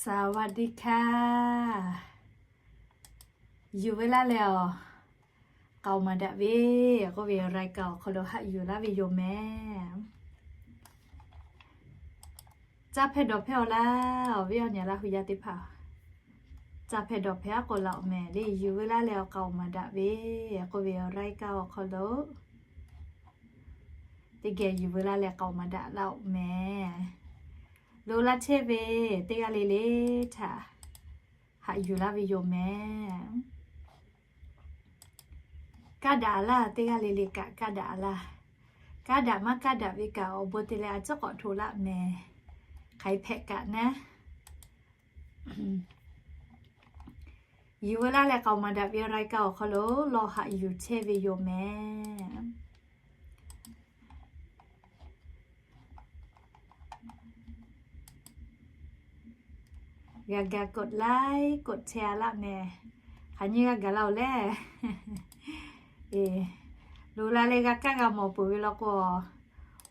สวัสดีค่ะ Yuˬ veu laˇ leh awˬ k'aoˍ maˍ daꞈ ve k'oˆ ve รายการ awˬ hk'aw lo haꞈ yuˬ laˇ ve yoˬ mehˍ. Caˇ hpehˇ dawˬ hpehˇ-aw laˇ, awˬ viˉ awˬ nyi Laˇ hu yaˇ teˇ hpaˍ. Caˇ hpehˇ dawˬ hpehˇ aˉ k'o laˬ-oˬ mehˍ le. Yuˬ veu laˇ leh awˬ k'aoˍ maˍ daꞈ ve k'oˆ ve รายการ awˬ hk'aw lo teˇ geh yuˬ veu laˇ leh k'aoˍ maˍ daꞈ laˇ-oˬ mehˍ. Lo laˇ chehˇ ve teˇ g'aˇ le le htaꞈ haꞈ yuˬ laˇ ve yoˬ mehˍ. Kaˇ daꞈ laˇ, teˇ g'aˇ le le kaꞈ kaˇ daꞈ laˇ. Kaˇ daꞈ maˇ kaˇ daꞈ ve kaꞈ awˬ bon te leh a ciˉ k'awꞈ hto laˇ mehˍ. Hk'aˬ hk'e hpehꞈ kaꞈ naˉ, yuˬ veu laˇ leh k'aoˍ maˍ daꞈ ve รายการ awˬ hk'aw lo lawˬ haꞈ yuˬ chehˇ ve yoˬ mehˍ. G'a gaˬ กดไลค์ กดแชร์ laˇ mehˍ. Hk'aˬ nyi g'a gaˬ la-oˬ lehˬ. Lo la leh g'a kaˇ g'a mawˬ peuˬ ve law k'o,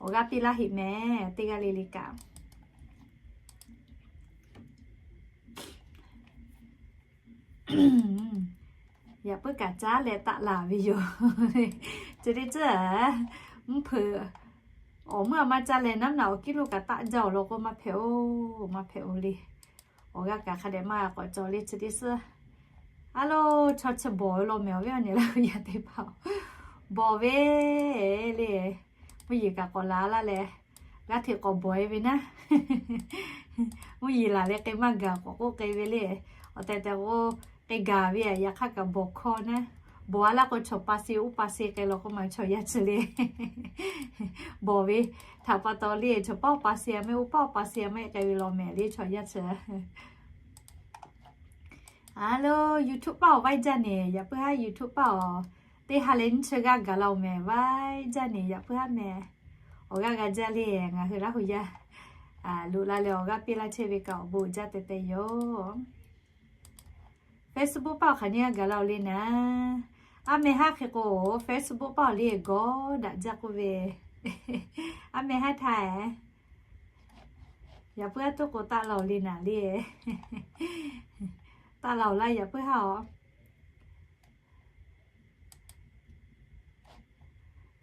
awˬ g'aˇ piˇ laˇ heꞈ mehˍ, teˇ g'aˇ le le kaꞈ. Yaꞈ puiˉ kaꞈ caˉ leh taˆ laˬ ve yoˬ. Chi teˇ ceuˬ mvuhˇ hpeuꞈ awˬ meuˇ a maˇ caˇ leh naˉ naꞈ awˬ kiˉ lo kaꞈ taˆ jaˇ-oˬ law k'o, maˇ hpehꞈ-oˬ, maˇ hpehꞈ-oˬ le. Awˬ g'aˇ kaꞈ hk'a dehꞈ maˇ k'awꞈ cawˬ le chi teˇ suhˉ. A lo, chaw chi bawˬ ve law mehˍ, awˬ viˉ awˬ nyi Laˇ hu yaˇ teˇ hpaˍ. Bawˬ ve le. Mvuhˇ yeˬ kaꞈ k'awꞈ la laˇ leh, g'aˇ hteꞈ k'awꞈ bawˬ-e ve naˉ. Mvuhˇ yeˬ laˬ leh k'e maˇ gaˬ k'awꞈ k'oˆ k'e ve le. Awˬ tehˬ tehˬ k'o, k'e gaˬ ve yaꞈ hk'aˇ kaꞈ bawˬ hkawˇ naˉ. Bawˬ-a laˇ k'o, chaw pa se oˇ pa se k'ai law k'o, maˇ chaw yaˇ chi le. Bawˬ ve htaꞈ pa taw le, chaw paˉ oˇ pa se-a mehˆ, oˇ paˉ oˇ pa se-a mehˆ k'ai ve law mehˍ le, chaw yaˇ chi. A lo, YouTube paˇ awˬ vaiˇ jaˇ neˬ, yaꞈ puiˉ haˉ YouTube paˇ awˬ teˇ ha leh nyiˇ chi g'aˇ gaˬ la-oˬ mehˍ, vaiˇ jaˇ neˬ yaꞈ puiˉ haˉ mehˍ. Awˬ g'aˇ g'a jaˇ le, ngaˬ hui Laˇ hu yaˇ loꞈ la leh awˬ g'aˇ piˇ laˇ chehˇ ve kaꞈ awˬ bon jaˇ teh teh yoˬ. Facebook paˇ awˬ hk'aˬ nyi g'aˇ gaˬ la-oˬ le naˉ. A meh haˉ hk'e k'o, Facebook paˇ awˬ le gawˇ daꞈ jaˇ k'oˆ ve, a meh haˉ htaˇ, yaꞈ puiˉ haˉ tuˉ k'o taˆ la-oˬ le naˉ le. Taˆ la-oˬ laˇ yaꞈ puiˉ haˉ-oˬ.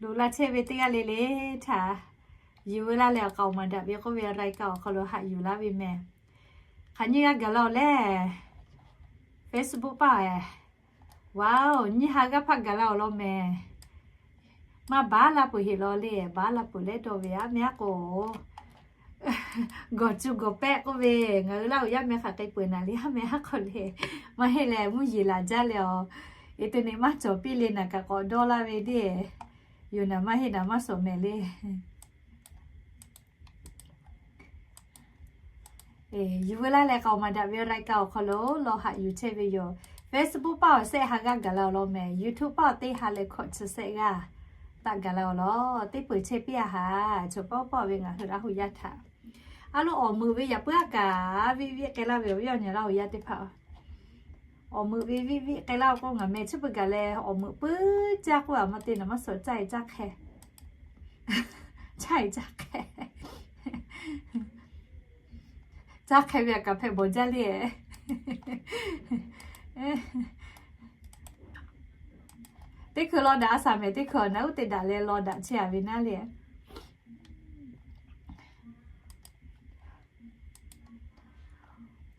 Loꞈ la chehˇ ve teˇ g'aˇ le le htaꞈ yuˬ veu laˇ leh awˬ k'aoˍ maˍ daꞈ ve k'oˆ ve รายการ awˬ hk'aw lo haꞈ yuˬ laˇ ve mehˍ. Hk'aˬ nyi g'aˇ gaˬ la-oˬ lehˬ, Facebook paˇ-oˬ, waˬ-oˬ, nyiˇ ha g'aˇ hpaˇ gaˬ la-oˬ law mehˍ. Maˇ baˬ la peuˬ heˆ law le, baˬ la peuˬ leh dawˇ ve a meh haˉ k'o, gawˬ cuˇ gawˬ pehˆ k'oˆ ve, ngaˬ hui Laˇ hu yaˇ meh hk'aˬ k'ai peuˬ naˍ le, a meh haˉ hk'aw le. Maˇ heˆ leh mvuhˇ yeˬ laˬ jaˇ leh awˬ, internet maˇ cawˬ piˇ le naˍ kaꞈ k'awꞈ dawˇ laˇ ve le. Yoˬ naˍ maˇ heˆ naˍ maˇ shawˍ mehˍ le. Yuˬ veu laˇ leh k'aoˍ maˍ daꞈ ve รายการ awˬ hk'aw lo lawˬ haꞈ yuˬ chehˇ ve yoˬ. Facebook paˇ awˬ sehˆ ha g'aˇ gaˬ la-oˬ law mehˍ. YouTube paˇ awˬ teˇ ha leh hkawꞈ chi sehˆ g'aˇ taˆ gaˬ la-oˬ law. Teˇ peuˬ chehˇ piˇ-a haꞈ, chaw paˉ paˇ ve ngaˬ hui Laˇ hu yaˇ htaꞈ. A lo, awˬ meuꞈ ve yaꞈ puiˉ haˉ kaꞈ viˆ viˆ k'ai laˇ ve awˬ viˉ awˬ nyi Laˇ hu yaˇ teˇ hpaˍ. Awˬ meuꞈ ve viˆ viˆ k'ai laˇ-oˬ k'o, ngaˬ meh chi peuˬ gaˬ leh awˬ meuꞈ puiˉ jaˇ k'oˆ-a maˇ te naˍ maˇ shawˍ caˇ-e caˇ hk'e. Caˇ-e caˇ hk'e. Caˇ hk'e ve a kaꞈ hpehꞈ bawˬ jaˇ le. Teˇ hkui law daꞈ a shaˍ mehˍ, teˇ hkui awˬ naˬ uˉ te daꞈ leh law daꞈ chehˇ-a ve naˉ le.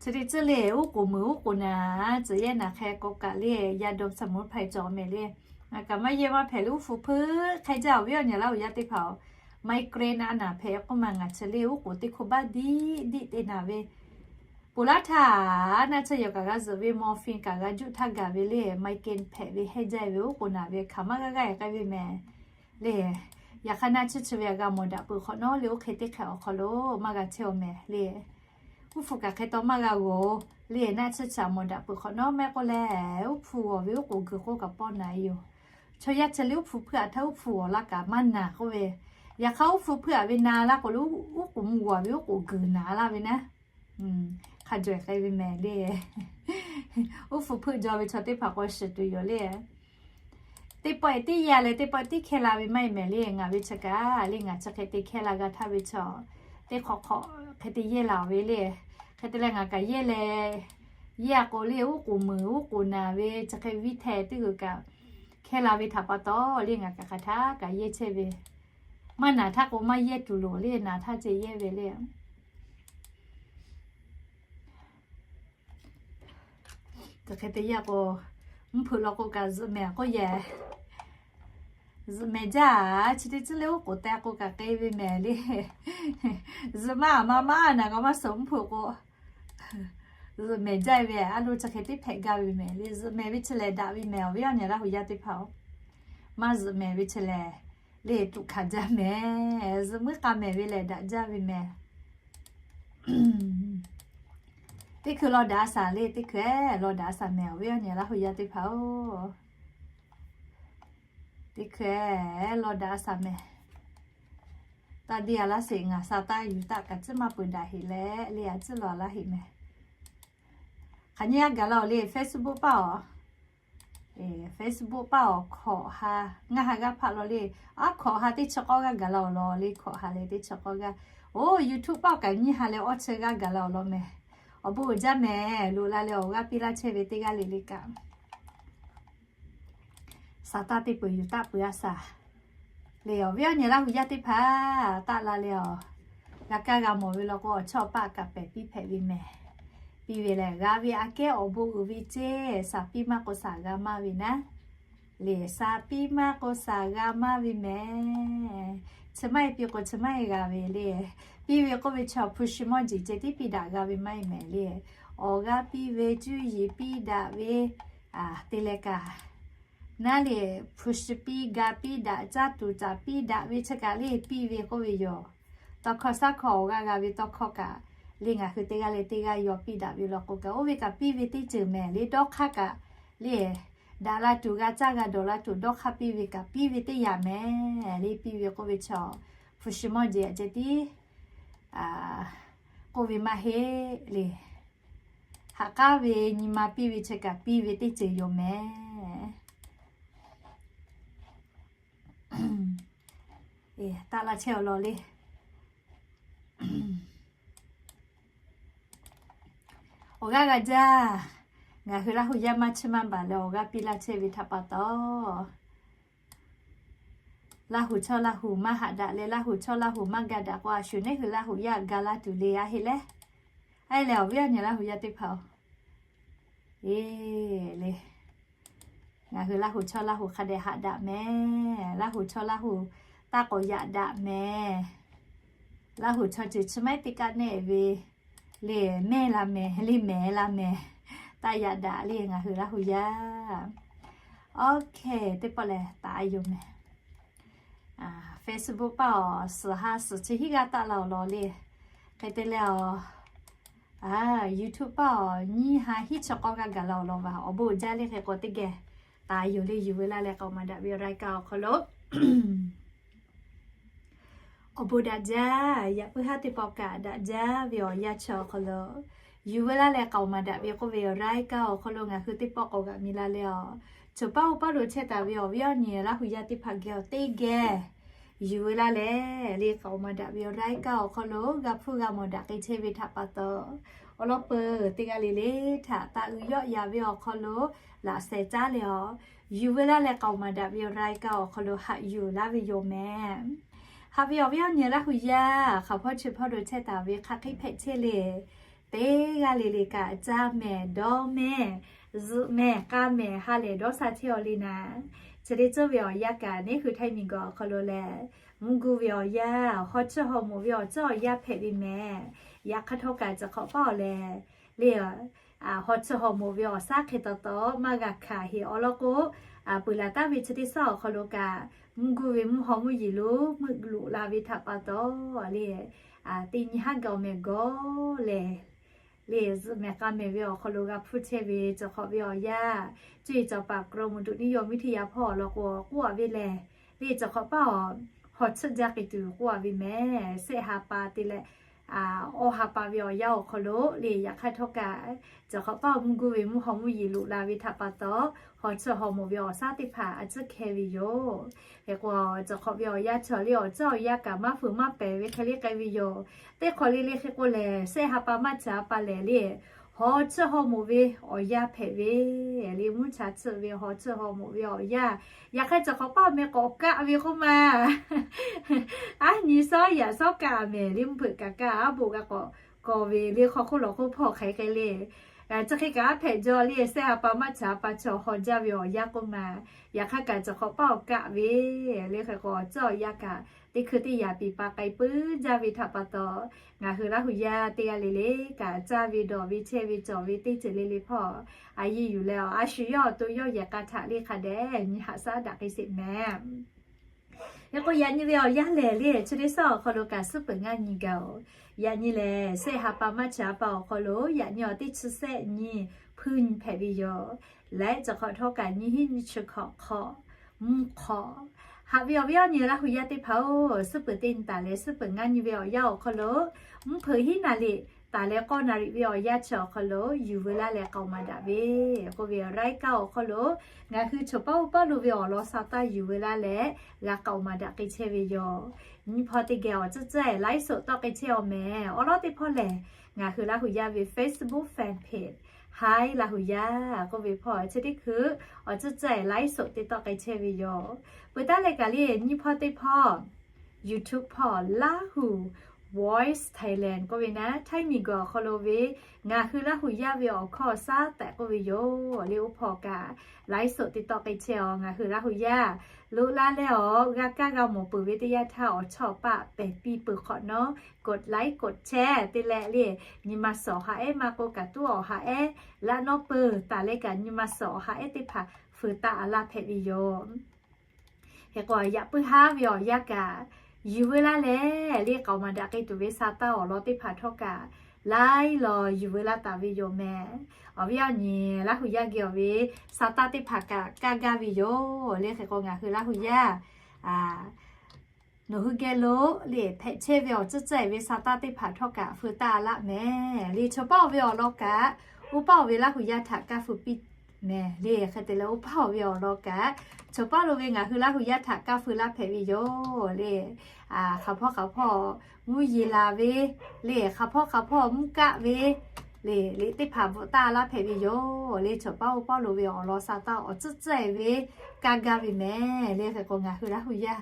Chi teˇ ceuˬ le, uˉ k'oˍ meuꞈ uˉ k'oˍ naˍ, tcuh yehˇ naˍ hk'e k'o kaꞈ le, yaˇ dawˇ saˍ mvuhˇ hpaˍ cawˬ mehˍ le. Ngaˬ kaꞈ maˇ yehˇ maˇ hpehꞈ le, uˉ hpu hpeuꞈ hk'e jaˇ awˬ viˉ awˬ nyi Laˇ hu yaˇ teˇ hpaˍ-oˬ. Migraine a naˍ hpehꞈ k'oˆ ma ngaˬ chi le, uˉ k'oˍ teˇ hkui baˆ diˆ diˆ te naˍ ve. Ponˬ laˇ htaˇ, naˆ tsuhˇ yawˬ kaꞈ g'a zuhꞈ ve, morphine kaꞈ g'a juˆ htaˇ gaˬ ve le, migraine hpehꞈ ve hehˇ jaˇ ve uˉ k'oˍ naˍ ve hk'aˬ maˇ g'aˇ g'aˇ k'ai ve mehˍ le. Yaꞈ hk'aˇ naˆ tsuhˇ chi ve a g'a mawˬ daꞈ peuˬ hk'awꞈ nawˉ le, oˇ hk'e teˇ hk'e awˬ hk'aw lo maˇ g'a chehˇ-oˬ mehˍ le. Uˉ hpu kaꞈ hk'e taw maˇ g'a g'awˬ le, naˆ tsuhˇ chi a mawˬ daꞈ peuˬ hk'awꞈ nawˉ mehˆ k'oˆ leh, uˉ hpu g'awˬ ve uˉ k'oˍ guiˬ k'oˆ kaꞈ pawˇ naˍ e yoˬ. Chaw yaˇ chi le uˉ hpu hpeuꞈ a htaˇ uˉ hpu g'awˬ laˇ kaꞈ maˇ naˍ k'oˆ ve. Yaꞈ hk'aˇ uˉ hpu hpeuꞈ a ve na laˇ k'o le, uˉ k'oˍ mvuh g'awˬ ve uˉ k'oˍ guiˬ naˍ laˇ ve naˉ. Hk'a jawˬ e k'ai ve mehˍ le. Uˉ hpu hpeuꞈ jaw ve chaw teˇ hpaˍ k'o shiˍ tuˬ yoˬ le. Teˇ pawˆ e teˇ yehˇ leh teˇ pawˆ tiˉ hkehˇ la ve maˇ heˆ mehˍ le. Ngaˬ ve chi kaꞈ le, ngaˬ chi hk'e te hkehˇ la g'a htaˇ ve chaw, teˇ hk'awꞈ hk'awꞈ hk'e te yehˇ la-oˬ ve le. Hk'e te leh ngaˬ kaꞈ yehˇ leh, yehˇ a k'o le uˉ k'oˍ meuˍ uˉ k'oˍ naˍ ve chi hk'e viˇ hteh teˇ g'uiˬ kaꞈ hkehˇ la ve htaꞈ pa taw le ngaˬ kaꞈ hk'aˬ htaˇ kaꞈ yehˇ chehˇ ve, maˇ naˍ htaˇ k'o maˇ yehˇ tuˬ loˍ le, naˍ htaˇ ceh yehˇ ve le. Chi hk'e te yaˇ k'o, mvuhˇ hpeuꞈ law k'o kaꞈ zuhꞈ mehˍ k'oˆ yehˬ, zuhꞈ mehˍ jaˇ. Chi teˇ tcuhˉ le uˉ k'oˍ teh k'o kaꞈ k'ai ve mehˍ le. Zuhꞈ maˇ maˇ maˇ naˍ k'aw maˇ suhˍ mvuhˇ hpeuꞈ k'o, zuhꞈ mehˍ jaˇ ve a lo chi hk'e teˇ hpehꞈ gaˇ ve mehˍ le. Zuhꞈ mehˍ ve chi lehˬ daꞈ ve mehˍ awˬ viˉ awˬ nyi Laˇ huˍ yaˇ teˇ hpaˍ-oˬ, maˇ zuhꞈ mehˍ ve chi lehˬ le tuꞈ hkanˍ jaˇ mehˍ. Zuhꞈ muiˉ k'a mehˍ ve lehˬ daꞈ jaˇ ve mehˍ. Teˇ hkui law daꞈ a shaˍ le, teˇ hkui law daꞈ a shaˍ mehˍ awˬ viˉ awˬ nyi Laˇ huˍ yaˇ teˇ hpaˍ-oˬ, teˇ hkui law daꞈ a shaˍ mehˍ. Taˇ deˇ a laˇ sheˍ, ngaˬ sha taˇ yuˬ taˆ kaꞈ ciˉ maˇ peuˬ daꞈ heꞈ leh le a ciˉ law a laˇ heꞈ mehˍ. Hk'aˬ nyi a gaˬ la-oˬ le Facebook paˇ-oˬ, Facebook paˇ awˬ hkawꞈ ha, ngaˇ ha g'aˇ hpaˆ law le. Aˉ hkawꞈ ha teˇ chi k'awˇ g'aˇ gaˬ la-oˬ law le, hkawꞈ ha leh teˇ chi k'awˇ g'aˇ. Oˇ YouTube paˇ kaꞈ nyiˇ ha leh awˇ chi g'aˇ gaˬ la-oˬ law mehˍ. Awˬ bon uiˍ jaˇ mehˍ, loꞈ la leh awˬ g'aˇ piˇ laˇ chehˇ ve teˇ g'aˇ le le kaꞈ Saˍtanˍ teˇ peuˬ yuˬ taˆ peuˬ a shaˍ. Le awˬ viˉ awˬ nyi Laˇ huˍ yaˇ teˇ hpaˍ taˆ la leh awˬ, g'a kaˇ g'a mawˬ ve law k'o awˬ chawˇ paˆ kaꞈ pehˬ piˇ hpehꞈ ve mehˍ. Piˇ ve lehˬ g'a ve aꞈ kehˉ awˬ bon uiˍ ve ceˇ, shaˍ piˇ maˇ k'o shaˍ g'a maˇ ve naˉ. Le shaˍ piˇ maˇ k'o shaˍ g'a maˇ ve mehˍ. Chi maˇ heˆ piˇ k'o chi maˇ heˆ g'a ve le. Piˇ ve k'oˆ ve chaw hpu shi mawˇ jeˬ ceh tiˉ piˇ daꞈ g'a ve maˇ heˆ mehˍ le. Awˬ g'aˇ piˇ ve cuˇ yiˍ piˇ daꞈ ve te leh kaꞈ naˉ le, hpu shi piˇ ga piˇ daꞈ, caˇ tuˬ caˍ piˇ daꞈ ve chi kaꞈ le piˇ ve k'oˆ ve yoˬ. Tawˇ hkawˇ shaˉ hkawˇ awˬ g'aˇ g'a ve tawˇ hkawˇ kaꞈ le ngaˬ hui teˇ g'aˇ leh teˇ g'aˇ yaw piˇ daꞈ ve law k'o kaꞈ oˇ ve kaꞈ piˇ ve teˇ ceuˬ mehˍ le. Dawˇ hk'aˇ kaꞈ le daꞈ la tuˬ g'a caˇ g'a dawˬ la tuˬ dawˇ hk'aˇ piˇ ve kaꞈ piˇ ve teˇ yaꞈ mehˍ le. Piˇ ve k'oˆ ve chaw hpu shi mawˇ jeˬ aꞈ ceh tiˉ k'oˆ ve maˇ heˆ le. Ha k'aˉ ve nyi ma piˇ ve chi kaꞈ piˇ ve teˇ ceuˬ yoˬ mehˍ. Taˆ laˇ chehˇ awˬ lawn le. Awˬ g'aˇ g'a jaˇ. Ngaˬ hui Laˇ huˍ yaˇ maˇ chiˇ maˇ baˬ leh awˬ g'aˇ piˇ laˇ chehˇ ve htaꞈ pa taw, Laˇ huˍ chaw Laˇ huˍ maˇ haꞈ daꞈ leh Laˇ huˍ chaw Laˇ huˍ maˇ ga daꞈ k'o a shu neˉ hui Laˇ huˍ yaˇ ga laˇ tuˬ le a heˆ leh. A heˆ leh awˬ viˉ awˬ nyi Laˇ huˍ yaˇ teˇ hpaˍ-oˬ, e le, ngaˬ hui Laˇ huˍ chaw Laˇ huˍ hk'a dehꞈ haꞈ daꞈ mehˍ. Laˇ huˍ chaw Laˇ huˍ taˇ k'awꞈ yaꞈ daꞈ mehˍ. Laˇ huˍ chaw ceuˬ chi maiˉ teˇ kaˆ neˆ ve le mehˇ la mehˍ le mehˍ la mehˍ. Taˇ yaꞈ daꞈ le ngaˬ hui Laˇ huˍ yaˇ. Oˇ hk'e teˇ pawˆ lehˬ taˍ a yoˬ mehˍ. Facebook paˇ awˬ suhˍ ha suhˍ chi hiˉ g'aˇ taˆ la awˬ lawn le. Hk'e te leh awˬ, YouTube paˇ awˬ nyiˇ ha hiˉ chi k'awˇ g'aˇ gaˬ la awˬ lawn va. Awˬ bon uiˍ jaˇ le hk'e k'o teˇ geh taˍ yoˬ le. Yuˬ ve laˇ leh k'aoˍ maˍ daꞈ ve awˬ รายการ awˬ hk'aw lo awˬ bon daꞈ jaˇ, yaꞈ puiˉ haˉ teˇ pawˆ kaꞈ daꞈ jaˇ ve awˬ yanˇ chi awˬ hk'aw lo yuˬ ve laˇ leh k'aoˍ maˍ daꞈ ve k'oˆ ve awˬ รายการ awˬ hk'aw lo ngaˬ hui teˇ pawˆ k'awꞈ g'aꞈ mi la leh awˬ, choˬ paˇ oˇ paˇ lo chehˇ taˍ ve awˬ viˉ awˬ nyi Laˇ huˍ yaˇ teˇ hpaˍ geh awˬ teˇ geh yuˬ ve laˇ leh le k'aoˍ maˍ daꞈ ve awˬ รายการ awˬ hk'aw lo g'a hpuˇ g'a mawˬ daꞈ k'ai chehˇ ve htaꞈ pa taw, awˬ lawn peuˬ teˇ g'aˇ le le htaꞈ taˇ uiˍ yawˆ ya ve awˬ hk'aw lo laꞈ sheh caˉ leh awˬ, yuˬ ve laˇ leh k'aoˍ maˍ daꞈ ve awˬ รายการ awˬ hk'aw lo haꞈ yuˬ laˇ ve yoˬ mehˍ. Haꞈ ve awˬ viˉ awˬ nyi Laˇ huˍ yaˇ hk'aˬ hpawˇ chi hpawˇ lo chehˇ taˍ ve hk'aˬ hk'e hpehꞈ chehˇ le. Teˇ g'aˇ le le kaꞈ caˇ mehˍ dawˇ mehˍ, zuhꞈ mehˍ k'a mehˍ ha lehˬ dawˇ sha chehˇ awˬ le naˍ. Chi teˇ ceuˬ ve awˬ yanˇ kaꞈ neˉ hui Htaiˇ miˬguiˬ awˬ hk'aw lo lehˬ, mvuhˇ gu ve awˬ yanˇ, haw chiˇ haw moˍ ve awˬ ceuˬ awˬ yanˇ hpehꞈ ve mehˍ. Yaꞈ hk'aˇ htawˇ kaꞈ chi hk'awꞈ paˇ awˬ lehˬ le, haw chiˇ haw moˍ ve awˬ shaˉ hk'e taw taw maˇ g'a hkanˍ heꞈ awˬ lawn k'o, peuˬ laˬ taˍ ve chi teˇ shaˉ awˬ hk'aw lo kaꞈ mvuhˇ gu ve mvuhˇ haw mvuhˇ yeˬ lo meuˆ loꞈ la ve htaꞈ pa taw le, teˇ nyi haˉ gaˬ awˬ mehˍ gawˬ lehˬ le, zuhꞈ mehˍ k'a mehˍ ve awˬ hk'aw lo g'a hpuˇ chehˇ ve cawˬ hk'awꞈ ve awˬ yanˇ, cuˇ yiˍ cawˬ paˍ กรมอุตุนิยมวิทยา hpawˇ awˬ lawn k'o k'oˆ a ve lehˬ, le cawˬ hk'awꞈ paˇ awˬ, haw chiˇ jaˇ k'ai tuˬ k'oˆ a ve mehˍ. Sehˆ ha pa te leh awˇ ha pa ve awˬ yanˇ awˬ hk'aw lo le, yaꞈ hk'aˇ htawˇ kaꞈ, cawˬ hk'awꞈ paˇ awˬ mvuhˇ guˇ ve mvuhˇ haw mvuhˇ yeˬ loꞈ la ve htaꞈ pa taw, haw chiˇ haw moˍ ve awˬ shaˉ teˇ hpaˍ a ciˉ hkeh ve yoˬ. Hk'e k'o, cawˬ hk'awꞈ ve awˬ yanˇ chi le awˬ ciˉ awˬ yanˇ kaꞈ maˇ fuiˍ maˇ pehˍ ve hk'e le k'ai ve yoˬ. Teˇ hk'awꞈ le le hk'e k'o lehˬ, shehˆ ha pa maˇ chi ha pa lehˬ le, haw chiˇ haw moˍ ve awˬ yanˇ hpehꞈ ve le, mvuhˇ cha tsuhˇ ve haw chiˇ haw moˍ ve awˬ yanˇ. Yaꞈ hk'aˇ cawˬ hk'awꞈ paˇ awˬ meh k'awꞈ kaˆ ve k'oˆ ma, aˉ nyi shawˉ yaꞈ shawˉ kaˆ mehˍ le, mvuhˇ hpeuꞈ kaꞈ kaˆ aˉ boˆ g'a k'awꞈ kawˬ ve le, hk'aw hk'oˆ lawˬ hk'oˆ hpawˇ hk'aˬ hk'e le. Chi hk'e kaꞈ aˉ hpehꞈ jaw le, shehˆ ha pa maˇ chi ha pa chaw haw jaˇ ve awˬ yanˇ k'oˆ ma. Yaꞈ hk'aˇ kaꞈ cawˬ hk'awꞈ paˇ awˬ kaˆ ve le, hk'e k'o awˬ ciˉ awˬ yanˇ kaꞈ teˇ hkui teˇ yaꞈ piˍ pa k'ai puiˉ jaˇ ve htaꞈ pa taw, ngaˬ hui Laˇ huˍ yaˇ teˇ g'aˇ le le kaꞈ caˇ ve dawˬ ve chehˇ ve cawˬ ve teˇ ceuˬ le le hpawˇ a yiˇ yuˬ leh, a shu yawˇ awˬ to yawˇ yehˬ k'a htaꞈ le hk'a dehꞈ nyi haꞈ shaˉ daꞈ k'ai sheˍ mehˍ. Hk'e k'o yaꞈ nyi ve awˬ yanˇ lehˬ le, chi teˇ suhˉ awˬ hk'aw lo kaꞈ suhˉ peuˬ ngaˇ nyi gaˬ oˬ. Yaꞈ nyi lehˬ, shehˆ ha pa maˇ chi ha pa awˬ hk'aw lo yaꞈ nyi awˬ teˇ chi sehˆ nyi hpuiˇ nyi hpehꞈ ve yoˬ. Laiˉ cawˬ hk'awꞈ htawˇ kaꞈ nyiˇ hinˉ nyiˇ chi hk'awꞈ hk'awꞈ mvuhˇ hk'awꞈ haꞈ ve awˬ viˉ awˬ nyi Laˇ huˍ yaˇ teˇ hpaˍ-oˬ, suhˉ peuˬ teˇ nyi taˍ leh suhˉ peuˬ ngaˇ nyi ve awˬ yanˇ awˬ hk'aw lo, mvuhˇ hpeuꞈ hiˉ naˍ riˍ taˍ leh k'awˇ naˍ riˍ ve awˬ yanˇ chi awˬ hk'aw lo yuˬ veu laˇ leh k'aoˍ maˍ daꞈ ve k'oˆ ve awˬ laiˉ kaˇ awˬ hk'aw lo, ngaˬ hui chawˬ paˇ oˇ paˇ lo ve awˬ lawn sa taˇ yuˬ veu laˇ leh g'a k'aoˍ maˍ daꞈ k'ai chehˇ ve yoˬ. Nyi hpawˇ teˇ geh awˬ tcuhˉ tcuhˉ laiˉ soꞈ tawˆ k'ai chehˇ awˬ mehˍ. Awˬ lawn teˇ hpawˇ lehˬ, ngaˬ hui Laˇ huˍ yaˇ ve Facebook fan page Hi Laˇ huˍ yaˇ k'oˆ ve hpawˇ chi teˇ hkui awˬ tcuhˉ tcuhˉ laiˉ soꞈ teˇ tawˆ k'ai chehˇ ve yoˬ. Peuˬ taˉ leh kaꞈ le nyi hpawˇ teˇ hpawˇ YouTube hpawˇ Lahu Voice Thailand k'oˆ ve naˉ, Htaiˇ miˬ guiˬ awˬ hk'aw lo ve ngaˬ hui Laˇ huˍ yaˇ ve awˬ hkawˇ shaˉ tehꞈ k'oˆ ve yoˬ le. Oˇ hpawˇ kaꞈ laiˉ soꞈ teˇ tawˆ k'ai chehˇ awˬ, ngaˬ hui Laˇ huˍ yaˇ loꞈ la leh awˬ g'a kaˇ g'a mawˬ peuˬ ve teˇ yanˇ htaˇ awˬ chawˇ paˆ pehˬ piˇ peuˬ hk'awꞈ nawˉ กดไลค์ กดแชร์ te leh le, nyi ma suhˍ awˬ ha ehˉ maˇ k'oˆ kaꞈ tuˉ awˬ ha ehˉ laꞈ nawˉ peuˬ taˍ leh kaꞈ nyi ma suhˍ awˬ ha ehˉ teˇ hpaˍ fuiˍ taˆ a laˇ hpehꞈ ve yoˬ. Hk'e k'o yaꞈ puiˉ haˉ ve awˬ yanˇ kaꞈ yuˬ veu laˇ leh le k'aoˍ maˍ daꞈ k'ai tuˬ ve sa taˇ awˬ lawn teˇ hpaˍ htawˇ kaꞈ laiˉ law yuˬ veu laˇ taˍ ve yoˬ mehˍ. Awˬ viˉ awˬ nyi Laˇ huˍ yaˇ geh awˬ ve sa taˇ teˇ hpaˍ kaꞈ kaˇ gaˇ ve yoˬ le. Hk'e k'o ngaˬ hui Laˇ huˍ yaˇ nawˬ hui geh lo le hpehꞈ chehˇ ve awˬ tcuhˉ tcuhˉ ve sa taˇ teˇ hpaˍ htawˇ kaꞈ feu taˇ laˇ mehˍ le. Chawˬ paˇ oˇ ve awˬ lawn kaꞈ oˇ paˇ oˇ ve Laˇ huˍ yaˇ htaꞈ kaˇ feu piˇ mehˍ le. Hk'e te leh oˇ paˇ oˇ ve awˬ lawn kaꞈ chawˬ paˇ lo ve ngaˬ hui Laˇ huˍ yaˇ htaꞈ kaˇ feu laˇ hpehꞈ ve yoˬ le. Hk'a hpawˇ hk'a hpawˇ mvuhˇ yeˬ laˬ ve le, hk'a hpawˇ hk'a hpawˇ mvuhˇ kaˆ ve le, liꞈ teˇ hpaˍ bvuhꞈ taˇ laˇ hpehꞈ ve yoˬ le. Chawˬ paˇ oˇ paˇ lo ve awˬ lawn sa taˇ awˬ tcuhˉ tcuhˉ ve kaˇ gaˇ ve mehˍ le. Hk'e k'o ngaˬ hui Laˇ huˍ yaˇ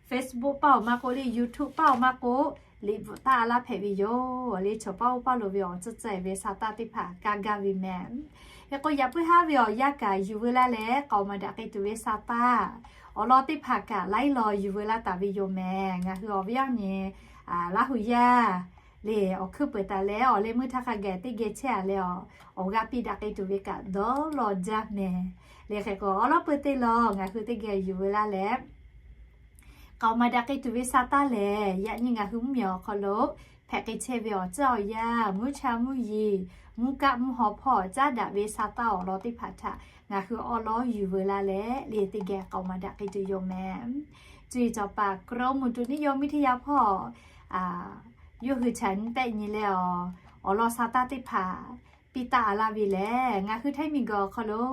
Facebook paˇ awˬ maˇ k'oˆ le, YouTube paˇ awˬ maˇ k'oˆ, liꞈ bvuhꞈ taˇ laˇ hpehꞈ ve yoˬ le. Chawˬ paˇ oˇ paˇ lo ve awˬ tcuhˉ tcuhˉ ve sa taˇ teˇ hpaˍ kaˇ gaˇ ve mehˍ. Hk'e k'o yaꞈ puiˉ haˉ ve awˬ yanˇ kaꞈ yuˬ veu laˇ leh k'aoˍ maˍ daꞈ k'ai tuˬ ve sa taˇ awˬ lawn teˇ hpaˍ kaꞈ laiˉ law yuˬ veu laˇ taˍ ve yoˬ mehˍ. Ngaˬ hui awˬ viˉ awˬ nyi Laˇ huˍ yaˇ le awˬ hkuiˉ peuˬ taˍ leh awˬ leh meuˇ htaˇ hk'a gaˬ teˇ geh chehˇ a leh awˬ g'a piˇ daꞈ k'ai tuˬ ve kaꞈ dawˇ law jaˇ mehˍ le. Hk'e k'o awˬ lawn peuˬ teˇ law ngaˬ hui teˇ geh yuˬ veu laˇ leh k'aoˍ maˍ daꞈ k'ai tuˬ ve sa taˇ lehˬ, yaꞈ nyi ngaˬ hui mvuhˇ miˬ awˬ hk'aw lo hpehꞈ k'ai chehˇ ve awˬ tcuhˉ awˬ yanˇ, mvuhˇ cha mvuhˇ yeˬ, mvuhˇ kaˆ mvuhˇ haw hpawˇ caˉ daꞈ ve sa taˇ awˬ lawn teˇ hpaˍ htaꞈ ngaˬ hui awˬ lawn yuˬ veu laˇ leh le teˇ geh k'aoˍ maˍ daꞈ k'ai tuˬ yoˬ mehˍ. Cuˇ yiˍ cawˬ paˍ กรมอุตุนิยมวิทยา hpawˇ yawˇ hui chaꞈ nyi tehˆ nyi leh awˬ lawn sa taˇ teˇ hpaˍ piˇ taˆ a laˇ ve lehˬ, ngaˬ hui Htaiˇ miˬ guiˬ awˬ hk'aw lo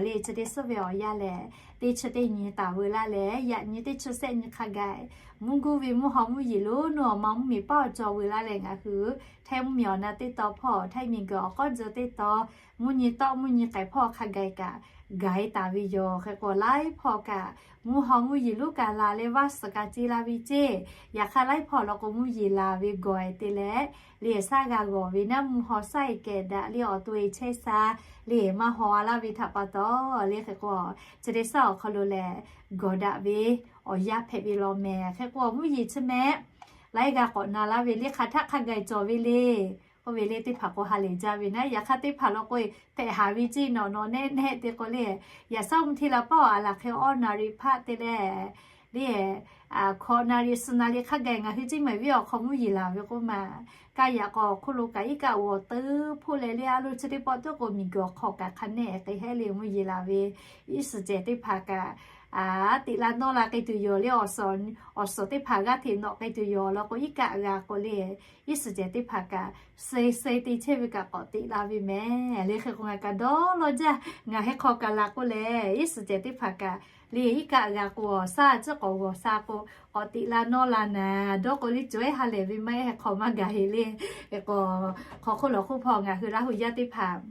le chi teˇ suhˉ ve awˬ yanˇ lehˬ, teˇ chi teˇ nyi taˍ veu laˇ leh yaꞈ nyi teˇ chi sehˆ nyi hk'a gaˬ mvuhˇ guˇ ve mvuhˇ haw mvuhˇ yeˬ lo nuˇ awˬ ma mvuhˇ miˬ paˇ awˬ cawˬ veu laˇ leh ngaˬ hui Htaiˇ mvuhˇ miˬ awˬ na teˇ taw hpawˇ Htaiˇ miˬ guiˬ awˬ k'awˉ tcuh teˇ taw mvuhˇ nyi tawˆ mvuhˇ nyi k'ai hpawˇ hk'a gaˬ kaꞈ gaˬ e taˍ ve yoˬ. Hk'e k'o laiˉ hpawˇ kaꞈ mvuhˇ haw mvuhˇ yeˬ loˉ kaꞈ laˬ leh vaˇ suhˍ kaꞈ ce la ve ceˇ. Yaꞈ hk'aˇ laiˉ hpawˇ law k'o mvuhˇ yeˬ laˬ ve gawˬ e te leh le saˇ g'a g'awˬ ve naˉ mvuhˇ haw saˇ e kehˬ daꞈ le awˬ to e chehˇ sha le maˇ haw a laˇ ve htaꞈ pa taw le. Hk'e k'o chi teˇ suhˉ awˬ hk'aw lo lehˬ gawˬ daꞈ ve awˬ yanˇ hpehꞈ ve law mehˍ. Hk'e k'o mvuhˇ yeˬ chi mehˆ laiˉ g'a k'awꞈ na laˇ ve le hk'aˬ htaˆ hk'a gaˬ cawˬ ve le k'oˆ ve le teˇ hpaˍ k'o ha lehˬ jaˇ ve naˉ. Yaꞈ hk'aˇ teˇ hpaˍ law k'o hpehꞈ haˍ ve ceˇ nawˬ nawˬ nehˆ nehˆ te k'o le, yaꞈ shaˉ mvuhˇ hteˇ la paˇ awˬ a laˬ hk'e awˇ naˍ riˍ hpaˆ te leh le hkawꞈ naˍ riˍ suhˍ naˍ riˍ hk'a gaˬ ngaˬ hui ceˇ mehˍ viˉ awˬ hk'aw mvuhˇ yeˬ laˬ ve k'oˆ ma. Kaˇ yaꞈ k'aw awˬ hk'oˆ lo kaꞈ iˉ kaˆ uˬ awˬ teuˉ hpoˆ leh le a lo chi teˇ pawˆ tuˉ k'o miˬ guiˬ awˬ hk'aw kaꞈ hk'a nehˆ k'ai hehˉ le mvuhˇ yeˬ laˬ ve iˉ suhˍ cehˬ teˇ hpaˍ kaꞈ teꞈ la nawˇ la k'ai tuˬ yoˬ le. Awˬ suhˍ teˇ hpaˍ g'aˇ hteꞈ nawꞈ k'ai tuˬ yoˬ law k'o, iˉ kaˆ g'a k'o le, iˉ suhˍ cehˬ teˇ hpaˍ kaꞈ suh suh te chehˇ ve kaꞈ k'awꞈ teꞈ la ve mehˍ le. Hk'e k'o ngaˬ kaꞈ dawˇ law jaˇ. Ngaˬ heh hk'aw kaꞈ la k'oˆ lehˬ, iˉ suhˍ cehˬ teˇ hpaˍ kaꞈ le iˉ kaˆ g'a k'o, awˬ shaˉ tcuhˉ k'awꞈ g'awˬ sha k'o, k'awꞈ teꞈ la nawˇ la naˍ dawˇ k'o le, cawˬ ehˉ ha lehˬ ve maˇ ehˉ heh hk'aw maˇ gaˬ heˆ le. Hk'e k'o, hk'aw hk'oˆ lawˬ hk'oˆ hpawˇ ngaˬ hui Laˇ hu yaˇ teˇ hpaˍ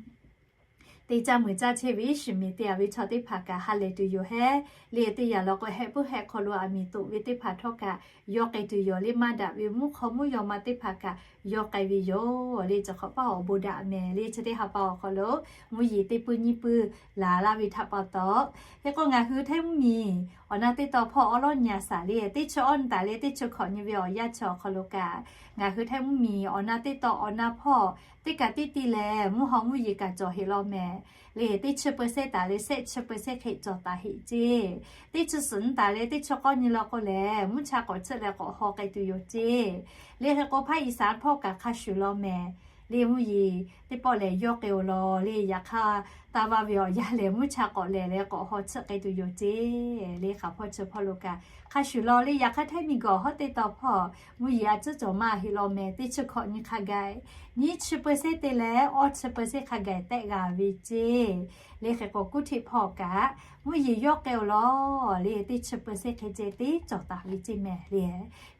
te caˇ meuꞈ caˇ chehˇ ve iˉ shiˍ miˬ te a ve chaw teˇ hpaˍ kaꞈ ha lehˬ tuˬ yoˬ hehˉ le. Teˇ yanˇ law k'o, heh puiˉ heh hk'aw lo aˬ miˍ toꞈ ve teˇ hpaˍ htawˇ kaꞈ yawˇ k'ai tuˬ yoˬ le. Maˇ daꞈ ve mvuhˇ hk'aw mvuhˇ yaw ma teˇ hpaˍ kaꞈ yawˇ k'ai ve yoˬ le. Chi hk'awꞈ paˇ awˬ bon daꞈ mehˍ le. Chi teˇ ha pa awˬ hk'aw lo mvuhˇ yeˬ teˇ puiˉ nyiˇ puiˉ laˬ laˇ ve htaꞈ pa taw, hk'e k'o ngaˬ hui Htaiˇ mvuhˇ miˬ awˬ na teˇ taw hpawˇ awˉ lawˉ nyi a shaˍ le, teˇ chi awˉ nyi taˍ leh teˇ chi hkawꞈ nyi ve awˬ yanˇ chi awˬ hk'aw lo kaꞈ, ngaˬ hui Htaiˇ mvuhˇ miˬ awˬ na teˇ taw awˬ na hpawˇ teˇ kaꞈ tiˇ tiˇ leh mvuhˇ haw mvuhˇ yeˬ kaꞈ cawˬ heˆ law mehˍ le. Teˇ chi peuˬ sehˉ taˍ leh shehˆ chi peuˬ sehˉ hk'e cawˬ taˍ heˆ ceˇ. Teˇ chi suhˍ nyi taˍ leh teˇ chi k'awˇ nyi law k'o lehˬ, mvuhˇ cha k'awꞈ chiˆ leh k'awꞈ haw k'ai tuˬ yoˬ ceˇ le. Hk'e k'o hpaˇ Iˉsaˍ hpawˇ kaꞈ hk'a shuˍ law mehˍ le. Mvuhˇ yeˬ teˇ pawˆ lehˬ yawˇ k'ai-oˬ law le. Yaꞈ hk'aˇ, taˇ vaˇ ve awˬ yanˇ lehˬ mvuhˇ cha k'awꞈ lehˬ leh k'awꞈ haw chiˆ k'ai tuˬ yoˬ ceˇ le. Hk'aˬ hpawˇ chi hpawˇ lo kaꞈ hk'a shuˍ law le. Yaꞈ hk'aˇ Htaiˇ miˬ guiˬ awˬ hawˉ teˇ taw hpawˇ mvuhˇ yeˬ a ciˉ cawˬ maˇ heˆ law mehˍ. Teˇ chi hkawꞈ nyi hk'a gaˬ nyiˇ chi peuˬ sehˉ te leh awˇ chi peuˬ sehˉ hk'a gaˬ tehˆ g'a ve ceˇ le. Hk'e k'o kuˇ htiˆ hpawˇ kaꞈ mvuhˇ yeˬ yawˇ k'ai-oˬ law le. Teˇ chi peuˬ sehˉ hk'e ceh teˇ cawˬ taˍ ve ceˇ mehˍ le.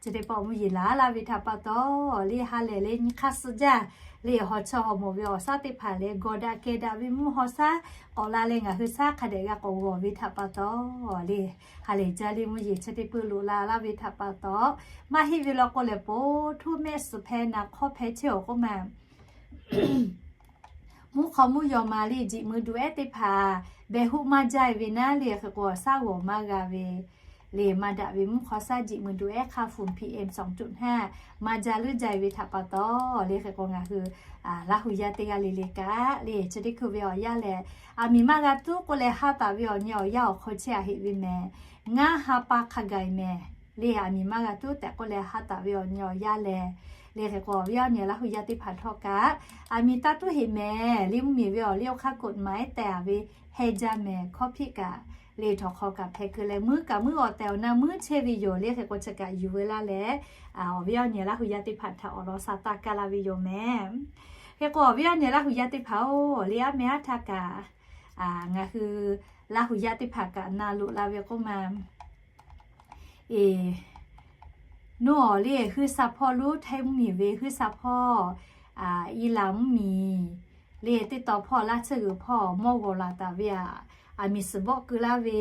Chi teˇ pawˆ mvuhˇ yeˬ laˬ laˇ ve htaꞈ pa taw le, ha lehˬ leh nyi hk'aˇ suh jaˇ le. Hawˬ chi hawˬ mawˬ ve awˬ shaˉ teˇ hpaˍ leh gawˬ daꞈ kehˬ daꞈ ve mvuhˇ haw shaˉ k'awꞈ la leh ngaˬ hui shaˉ hk'a dehꞈ g'a k'awꞈ g'awˬ ve htaꞈ pa taw le, ha lehˬ jaˇ le. Mvuhˇ yeˬ chi teˇ peuˬ loꞈ la laˇ ve htaꞈ pa taw, maˇ heˆ ve law k'o lehˬ, po htoˇ mehˆ suhˍ hpeh naˍ hk'awˇ hpeh chehˇ awˬ k'oˆ ma mvuhˇ hk'aw mvuhˇ yaw ma le, jiꞈ mui du ehˉ teˇ hpaˍ behˬ huˆ maˇ jaˇ ve naˉ le. Hk'e k'o awˬ shaˉ g'awˬ maˇ g'a ve le. Maˇ daꞈ ve mvuhˇ hk'aw shaˉ jiꞈ mui du ehˉ hk'a fuˍ PM sawˬ cuˆ hnaˇ maˇ jaˇ leuˉ jaˇ ve htaꞈ pa taw le. Hk'e k'o ngaˬ hui Laˇ hu yaˇ teˇ g'aˇ le le kaꞈ le, chi teˇ hkui ve awˬ yanˇ lehˬ, aˬ miˍ maˇ g'a tuˉ k'oˆ leh ha taˍ ve awˬ nyi awˬ yanˇ awˬ hk'aw chehˇ a heˆ ve mehˍ. Ngaˇ ha pa hk'a gaˬ mehˍ le. Aˬ miˍ maˇ g'a tuˉ tehꞈ k'oˆ leh ha taˍ ve awˬ nyi awˬ yanˇ lehˬ le. Hk'e k'o awˬ viˉ awˬ nyi Laˇ hu yaˇ teˇ hpaˍ htawˇ kaꞈ aˬ miˍ taˇ tuˉ heˆ mehˍ le. Mvuhˇ miˬ ve awˬ liˇ awˬ hk'aˇ กฎหมาย tehˬ a ve heh jaˇ mehˍ hkawˇ hpiˆ kaꞈ le. Htawnˍ hk'aw kaꞈ hpeh keu leh muiˉ kaꞈ muiˉ awˬ tehˬ awˬ na muiˉ chehˇ ve yoˬ le. Hk'e k'o chi kaꞈ yuˬ veu laˇ leh, awˬ viˉ awˬ nyi Laˇ hu yaˇ teˇ hpaˍ htaꞈ awˬ lawn sa taˇ kaˇ laˇ ve yoˬ mehˍ. Hk'e k'o awˬ viˉ awˬ nyi Laˇ hu yaˇ teˇ hpaˍ-oˬ le, aˉ meh aˉ htaˇ kaꞈ ngaˬ hui Laˇ hu yaˇ teˇ hpaˍ kaꞈ na loꞈ la ve k'oˆ ma, eˬ, nawˬ awˬ le huiˉ sha hpawˇ lo Htaiˇ mvuhˇ miˬ ve huiˉ sha hpawˇ, Iˉlaˍ mvuhˇ miˬ le teˇ taw hpawˇ laˇ tsuhˇ g'uiˬ hpawˇ mawˇ g'awˬ laˬ taˍ ve aꞈ, aˬ miˍ suhˍ bawˆ keu laˇ ve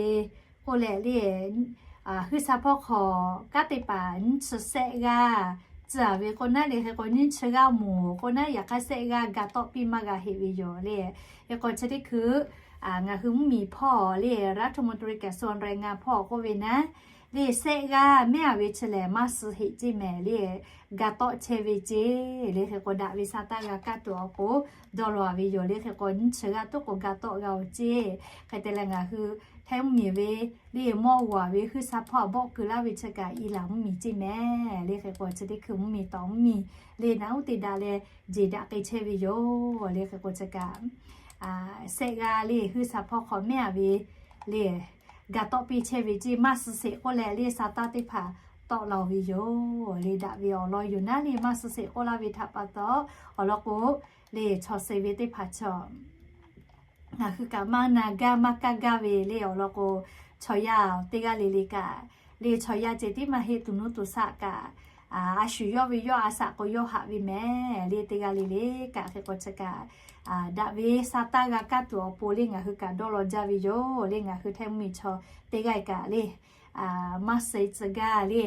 k'oˆ leh le, huiˉ sha hpawˇ hk'aw kanˉ te paˍ nyiˇ chi shehˆ g'aˇ tcuh a ve k'o naˉ le. Hk'e k'o nyiˇ chi g'aˇ moˍ k'o naˉ, yaꞈ hk'aˇ shehˆ g'aˇ ga tawˆ piˇ maˇ g'a heˆ ve yoˬ le. Hk'e k'o chi teˇ hkui ngaˬ hui mvuhˇ miˬ hpawˇ le, รัฐมนตรีกระทรวงแรงงาน hpawˇ k'oˆ ve naˉ le, shehˆ g'aˇ mehˉ a ve chi lehˬ maˇ suh heˆ ceˇ mehˍ le. Ga tawˆ chehˇ ve ceˇ le. Hk'e k'o daꞈ ve sa taˇ g'a kaˇ tuˬ awˬ pon dawˇ law a ve yoˬ le. Hk'e k'o nyiˇ chi g'aˇ tuˉ k'o ga tawˆ g'a-oˬ ceˇ. Hk'e te leh ngaˬ hui Htaiˇ mvuhˇ miˬ ve le mawˇ g'awˬ ve huiˉ sha hpawˇ bawˆ keu laˇ ve chi kaꞈ Iˉlaˍ mvuhˇ miˬ ceˇ mehˍ le. Hk'e k'o chi teˇ hkui mvuhˇ miˬ tawˍ mvuhˇ miˬ le naˉ uˉ te daꞈ leh jeˬ daꞈ k'ai chehˇ ve yoˬ le. Hk'e k'o chi kaꞈ shehˆ g'aˇ le huiˉ sha hpawˇ hk'aw mehˉ a ve le ga tawˆ piˇ chehˇ ve ceˇ. Maˇ suh sheˍ k'oˆ leh le sa taˇ teˇ hpaˍ tawˆ la-oˬ ve yoˬ le. Daꞈ ve awˬ lawn yoˬ naˉ le, maˇ suh sheˍ k'oˆ laˇ ve htaꞈ pa taw, awˬ lawn k'o le chaw suh ve teˇ hpaˍ chaw ngaˬ hui kaꞈ maˇ na gaˇ maˇ kaˇ gaˇ ve le. Awˬ lawn k'o chaw yaˇ teˇ g'aˇ le le kaꞈ le chaw yaˇ ceh tiˉ maˇ heˆ, tuˬ nuˇ tuˬ shaˆ kaꞈ a shu yawˇ ve yawˇ a shaꞈ k'o yawˇ haꞈ ve mehˍ le. Teˇ g'aˇ le le kaꞈ hk'e k'o chi kaꞈ daꞈ ve sa taˇ g'a kaˇ tuˬ awˬ pon le ngaˬ hui kaꞈ dawˇ law jaˇ ve yoˬ le. Ngaˬ hui Htaiˇ mvuhˇ miˬ chaw teˇ g'aˇ kaꞈ le maˇ suh tcuh gaˇ le.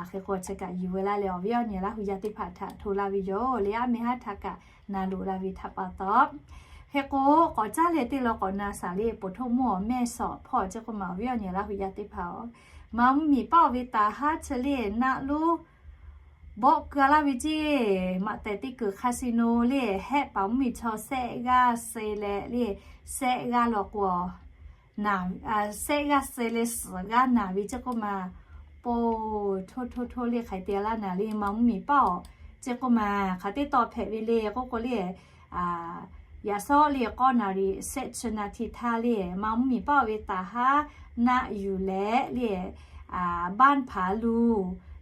Hk'e k'o chi kaꞈ yuˬ veu laˇ leh awˬ viˉ awˬ nyi Laˇ hu yaˇ teˇ hpaˍ htaꞈ hto laˇ ve yoˬ le. Aˉ meh haˉ htaˇ kaꞈ na loꞈ la ve htaꞈ pa taw, hk'e k'o k'awꞈ caˉ leh teˇ law k'awꞈ na shaˍ le, ปฐมมอ แม่สอด hpawˇ chi k'oˆ ma awˬ viˉ awˬ nyi Laˇ hu yaˇ teˇ hpaˍ-oˬ, maˇ mvuhˇ miˬ paˇ-oˬ ve taˍ haˉ chi le naˆ lonˉ bawˆ keu laˇ ve ceˇ. Maꞈ tehˬ teˇ kuiˬ คาสิโน le hehˆ paˍ mvuhˇ miˬ chaw shehˆ g'aˇ suh leh le, shehˆ g'aˇ law k'o naˬ, shehˆ g'aˇ suh leh suhˍ g'aˇ naˬ ve ceˇ k'oˆ ma, po htoˇ htoˇ htoˇ le hk'aiˬ te laˇ naˬ le maˇ mvuhˇ miˬ paˇ-oˬ. Ceˇ k'oˆ ma hk'aˬ teˇ tawˆ hpehꞈ ve le k'oˆ k'o le, yaꞈ shawˉ le k'awˇ naˍ riˍ shehˆ chi naˍ tiˍ htaˇ le, Maˇ mvuhˇ miˬ paˆ ve taˍ haˉ naˆ yuˬ leh le, บ้านผาลู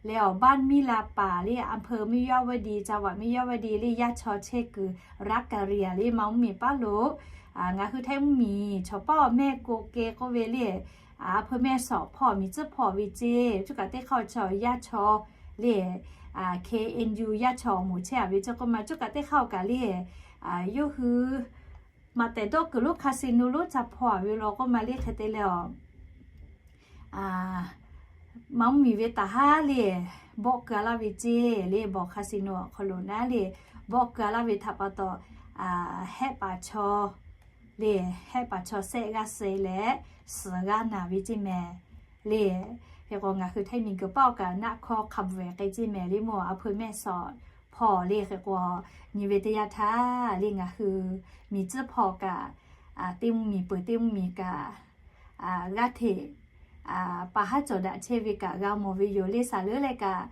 leh awˬ บ้านมิลาป่า le อำเภอมิยาวดี จังหวัดมิยาวดี le yaˇ chaw chehˇ kuiˬ รัฐกะเหรี่ยง le Maˇ mvuhˇ miˬ paˆ lo ngaˬ hui Htaiˇ mvuhˇ miˬ chaw paˆ awˬ mehˆ ko keh k'oˆ ve le, a hpeu mehˆ shawˍ hpawˇ miˬ tcuhˉ hpawˇ ve ceˇ, cuˇ kaꞈ teˇ hk'aˇ chaw yaˇ chaw le, K N U yaˇ chaw moˍ chehˇ a ve ceˇ k'oˆ ma, cuˇ kaꞈ teˇ hk'aˇ kaꞈ le, yawˇ hui maꞈ tehˬ dawˇ kuiˬ lonˉ casino lonˉ ca hpawˇ a ve law k'oˆ ma le hk'e te leh a, Maˇ mvuhˇ miˬ ve taˍ haˉ le, bawˆ keu a laˇ ve ceˇ le, bawˬ casino awˬ hk'aw lo naˉ le, bawˆ keu a laˇ ve htaꞈ pa taw, hehˆ paˍ chaw le, hehˆ paˍ chaw shehˆ g'aˇ suh leh suhˍ g'aˇ naˍ ve ceˇ mehˍ le. Hk'e k'o ngaˬ hui Htaiˇ miˬ guiˬ paˆ awˬ kaꞈ naˆ hkawˇ hk'a bvuhˬ k'ai ceˇ mehˍ le mawˬ, a hpeu mehˆ shawˍ hpawˇ le. Hk'e k'o nyi ve teˇ yanˇ htaˇ le ngaˬ hui miˬ tcuhˉ hpawˇ kaꞈ, teˇ mvuhˇ miˬ peuˬ teˇ mvuhˇ miˬ kaꞈ g'aˇ hteꞈ pa haˉ cawˬ daꞈ chehˇ ve kaꞈ g'a mawˬ ve yoˬ le. Saˍ leuˉ leh kaꞈ,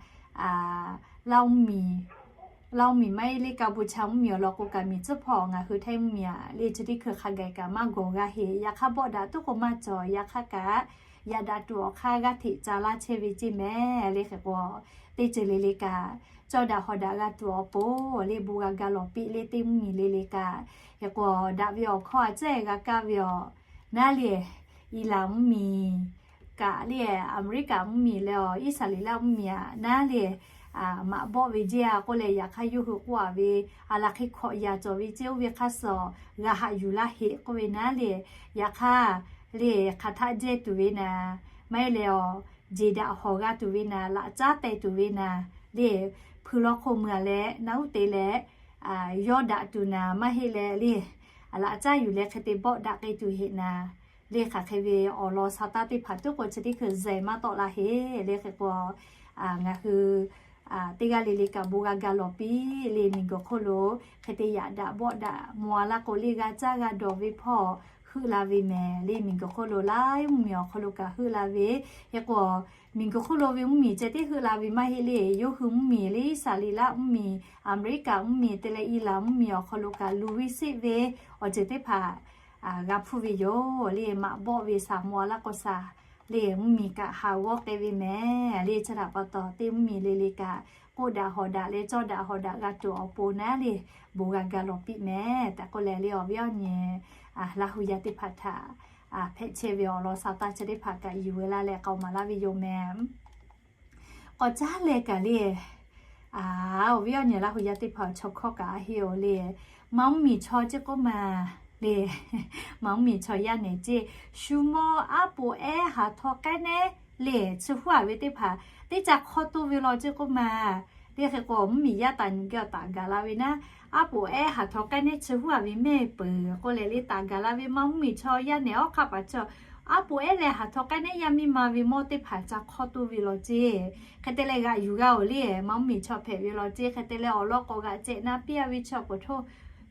Laˇ mvuhˇ miˬ maˇ heˆ le, Kaˇ buˇ cha mvuhˇ miˬ awˬ lawn k'o kaꞈ miˬ tcuhˉ hpawˇ ngaˬ hui Htaiˇ mvuhˇ miˬ a le chi teˇ hkui hk'a gaˬ kaꞈ maˇ gawˬ g'a heˆ. Yaꞈ hk'aˇ bawˆ daꞈ tuˉ k'o maˇ cawˬ. Yaꞈ hk'aˇ kaꞈ yaꞈ daꞈ tuˬ awˬ hk'aˇ g'aˇ hteꞈ ca laˇ chehˇ ve ceˇ mehˍ le. Hk'e k'o teˇ ceuˬ le le kaꞈ cawˇ daꞈ hawˍ daꞈ g'a tuˬ awˬ pon le bon g'a ga lawˬ piˇ le teˇ mvuhˇ miˬ le le kaꞈ. Hk'e k'o daꞈ ve awˬ hkawˇ a cehˇ g'a kaˇ ve awˬ naˉ le, Iˉlaˍ mvuhˇ miˬ kaꞈ le, Aˍmeˍriˆkaˍ mvuhˇ miˬ leh awˬ Iˉsaˍreˍlaˆ mvuhˇ miˬ a naˉ le, maꞈ bawˆ ve jehˇ a k'oˆ leh yaꞈ hk'aˇ yawˇ hui k'oˆ a ve, a la hk'e hkawꞈ yaꞈ cawˬ ve ceˇ, oˇ ve hk'aˇ suh g'a haꞈ yuˬ laˇ heˆ k'oˆ ve naˉ le, yaꞈ hk'aˇ le hk'aˬ htaˆ jehˇ tuˬ ve naˍ, maˇ heˆ leh awˬ jeˬ daꞈ hawˍ g'a tuˬ ve naˍ, laꞈ caˉ teh tuˬ ve naˍ le, hpui law hk'oˆ mui a leh naˉ uˉ te leh yawˇ daꞈ tuˬ naˍ maˇ heˆ leh le, laꞈ caˉ yuˬ leh hk'e te bawˆ daꞈ k'ai tuˬ heˆ naˍ le. Hk'aˬ hk'e ve awˬ lawn sa taˇ teˇ hpaˍ tuˉ k'o chi teˇ hkui zehˬ maˇ tawˆ la heˆ le. Hk'e k'o ngaˬ hui teˇ g'aˇ le le kaꞈ bon g'a ga lawˬ piˇ le. Miˬ guiˬ hk'oˆ lo hk'e te yaꞈ daꞈ bawˆ daꞈ mawˬ a laˇ k'o le g'a caˇ g'a dawˬ ve hpawˇ heuˆ la ve mehˍ le. Miˬ guiˬ hk'oˆ lo laiˉ mvuhˇ miˬ awˬ hk'aw lo kaꞈ heuˆ la ve. Hk'e k'o miˬ guiˬ hk'oˆ lo ve mvuhˇ miˬ ceh tiˉ heuˆ la ve maˇ heˆ le. Yawˇ hui mvuhˇ miˬ le Iˉsaˍreˍlaˆ mvuhˇ miˬ, Aˍmeˍriˆkaˍ mvuhˇ miˬ te leh Iˉlaˍ mvuhˇ miˬ awˬ hk'aw lo kaꞈ luˬ ve sheˆ ve awˬ ceuˬ teˇ hpaˍ g'a hpuˇ ve yoˬ le. Maꞈ bawˆ ve saˍ mawˬ a laˇ k'o saˍ le mvuhˇ miˬ kaꞈ haˍ g'awˇ k'ai ve mehˍ le. Chi htaꞈ pa taw teˇ mvuhˇ miˬ le le kaꞈ k'oˆ daꞈ hawˍ daꞈ leh cawˇ daꞈ hawˍ daꞈ g'a tuˬ awˬ pon naˉ le bon g'a ga lawˬ piˇ mehˍ tehꞈ k'oˆ leh le awˬ viˉ awˬ nyi Laˇ hu yaˇ teˇ hpaˍ htaꞈ hpehꞈ chehˇ ve awˬ lawn sa taˇ chi teˇ hpaˍ kaꞈ yuˬ ve laˇ leh k'aoˍ maˍ laˇ ve yoˬ mehˍ. K'awꞈ caˉ leh kaꞈ le, awˬ viˉ awˬ nyi Laˇ hu yaˇ teˇ hpaˍ chaw hkawˇ kaꞈ a heˆ oˬ le. Maˇ mvuhˇ miˬ chaw ceˇ k'oˆ ma le, maˇ mvuhˇ miˬ chaw yaˇ nehˬ ceˇ, shu mawˇ aˉ poꞈ ehˉ haˍ htaw k'ehˉ nehˉ le chi huˉ a ve teˇ hpaˍ teˇ ca hk'awˇ toˇ ve law ceˇ k'oˆ ma le. Hk'e k'o mvuhˇ miˬ yaˇ taˍ nyi geh awˬ taˍ gaˬ la ve naˉ, aˉ poꞈ ehˉ haˍ htaw k'ehˉ nehˉ chi huˉ a ve mehˆ peuˬ k'oˆ leh le taˍ gaˬ la ve maˇ mvuhˇ miˬ chaw yaˇ nehˬ awˉ hk'aˇ paˍ chaw aˉ poꞈ ehˉ leh haˍ htaw k'ehˉ nehˉ yaˇ miˇ ma ve mawˇ teˇ hpaˍ ca hk'awˇ toˇ ve law ceˇ. Hk'e te leh g'aꞈ yuˬ g'a oˬ le, maˇ mvuhˇ miˬ chaw hpehꞈ ve law ceˇ. Hk'e te leh awˬ lawn k'awꞈ g'aꞈ cehˬ na piˇ a ve chaw peuˬ htoˇ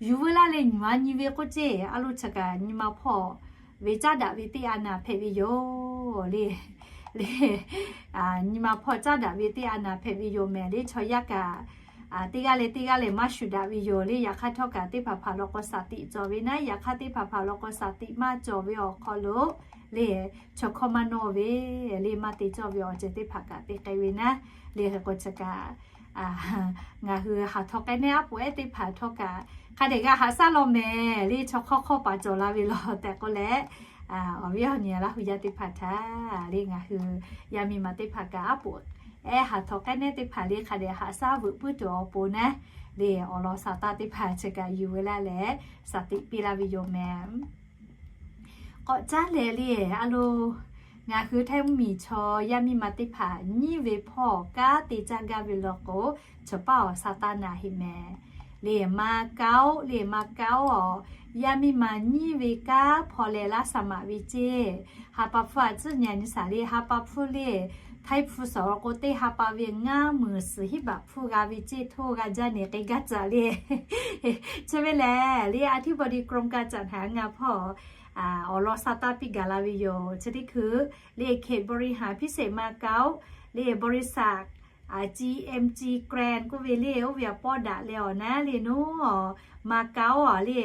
yuˬ veu laˇ leh nyuˬ a nyi ve k'oˆ ceˇ. A lo chi kaꞈ nyi ma hpawˇ ve caˉ daꞈ ve teˇ a naˍ hpehꞈ ve yoˬ le. Le, nyi ma hpawˇ caˉ daꞈ ve teˇ a naˍ hpehꞈ ve yoˬ mehˍ le. Chaw yaˇ kaꞈ teˇ g'aˇ leh teˇ g'aˇ lehˬ maˇ shuˍ daꞈ ve yoˬ le. Yaꞈ hk'aˇ htawˇ kaꞈ teˇ hpaˍ hpaˍ law k'o shaˍ tiꞈ cawˬ ve naˉ, yaꞈ hk'aˇ teˇ hpaˍ hpaˍ law k'o shaˍ tiꞈ maˇ cawˬ ve awˬ hk'aw lo le chaw hkawˇ maˇ nawˇ ve le maˇ te cawˇ ve awˬ ceuˬ teˇ hpaˍ kaꞈ te k'ai ve naˉ le. Hk'e k'o chi kaꞈ ngaˬ hui haˍ htaw k'ehˉ nehˉ aˉ poꞈ ehˉ teˇ hpaˍ htawˇ kaꞈ hk'a dehꞈ g'a haꞈ shaˉ law mehˍ le. Chaw hk'awˇ hk'awˇ paˍ cawˬ la ve law tehꞈ k'oˆ leh, awˬ viˉ awˬ nyi Laˇ hu yaˇ teˇ hpaˍ htaꞈ le ngaˬ hui yaˇ miˇ ma teˇ hpaˍ kaꞈ aˉ poꞈ ehˉ haˍ htaw k'ehˉ nehˉ teˇ hpaˍ le hk'a dehꞈ haꞈ shaˉ veuꞈ puiˉ tuˬ awˬ pon naˉ le awˬ lawn sa taˇ teˇ hpaˍ chi kaꞈ yuˬ ve laˇ leh shaˍ tiꞈ piˇ laˇ ve yoˬ mehˍ. K'awꞈ caˉ leh le, a lo, ngaˬ hui Htaiˇ mvuhˇ miˬ chaw yaˇ miˇ ma teˇ hpaˍ nyiˇ ve hpawˇ kanˉ te caˇ gaˇ ve law k'o, chaw paˉ awˬ sa taˇ naˍ heˆ mehˍ. Le Maˍ kaoˆ, le Maˍ kaoˆ awˬ, yaˇ miˇ ma nyiˇ ve kanˉ hpaw leh laˇ shaˍ maꞈ ve ceˇ. Ha pa hpfuhˇ a tcuhˉ nyi a nyi shaˍ le, ha pa hpfuhˇ le, Htaiˇ hpu suhˍ awˬ k'o teˇ ha pa ve ngaˇ meunˍ suhˍ hiˉ baꞈ hpfuhˇ g'a ve ceˇ. Htoˇ g'a jaˇ nehˬ k'e gaˇ caꞈ le. Chi ve lehˬ le อธิบดีกรมการจัดหางาน hpawˇ awˬ lawn sa taˇ piˇ gaˬ la ve yoˬ. Chi teˇ hkui le เขตบริหารพิเศษมาเก๊า le บริษัท G M G Grand k'oˆ ve le, oˇ ve awˬ pawˇ daꞈ leh awˬ naˉ le naˉ, Macau awˬ le,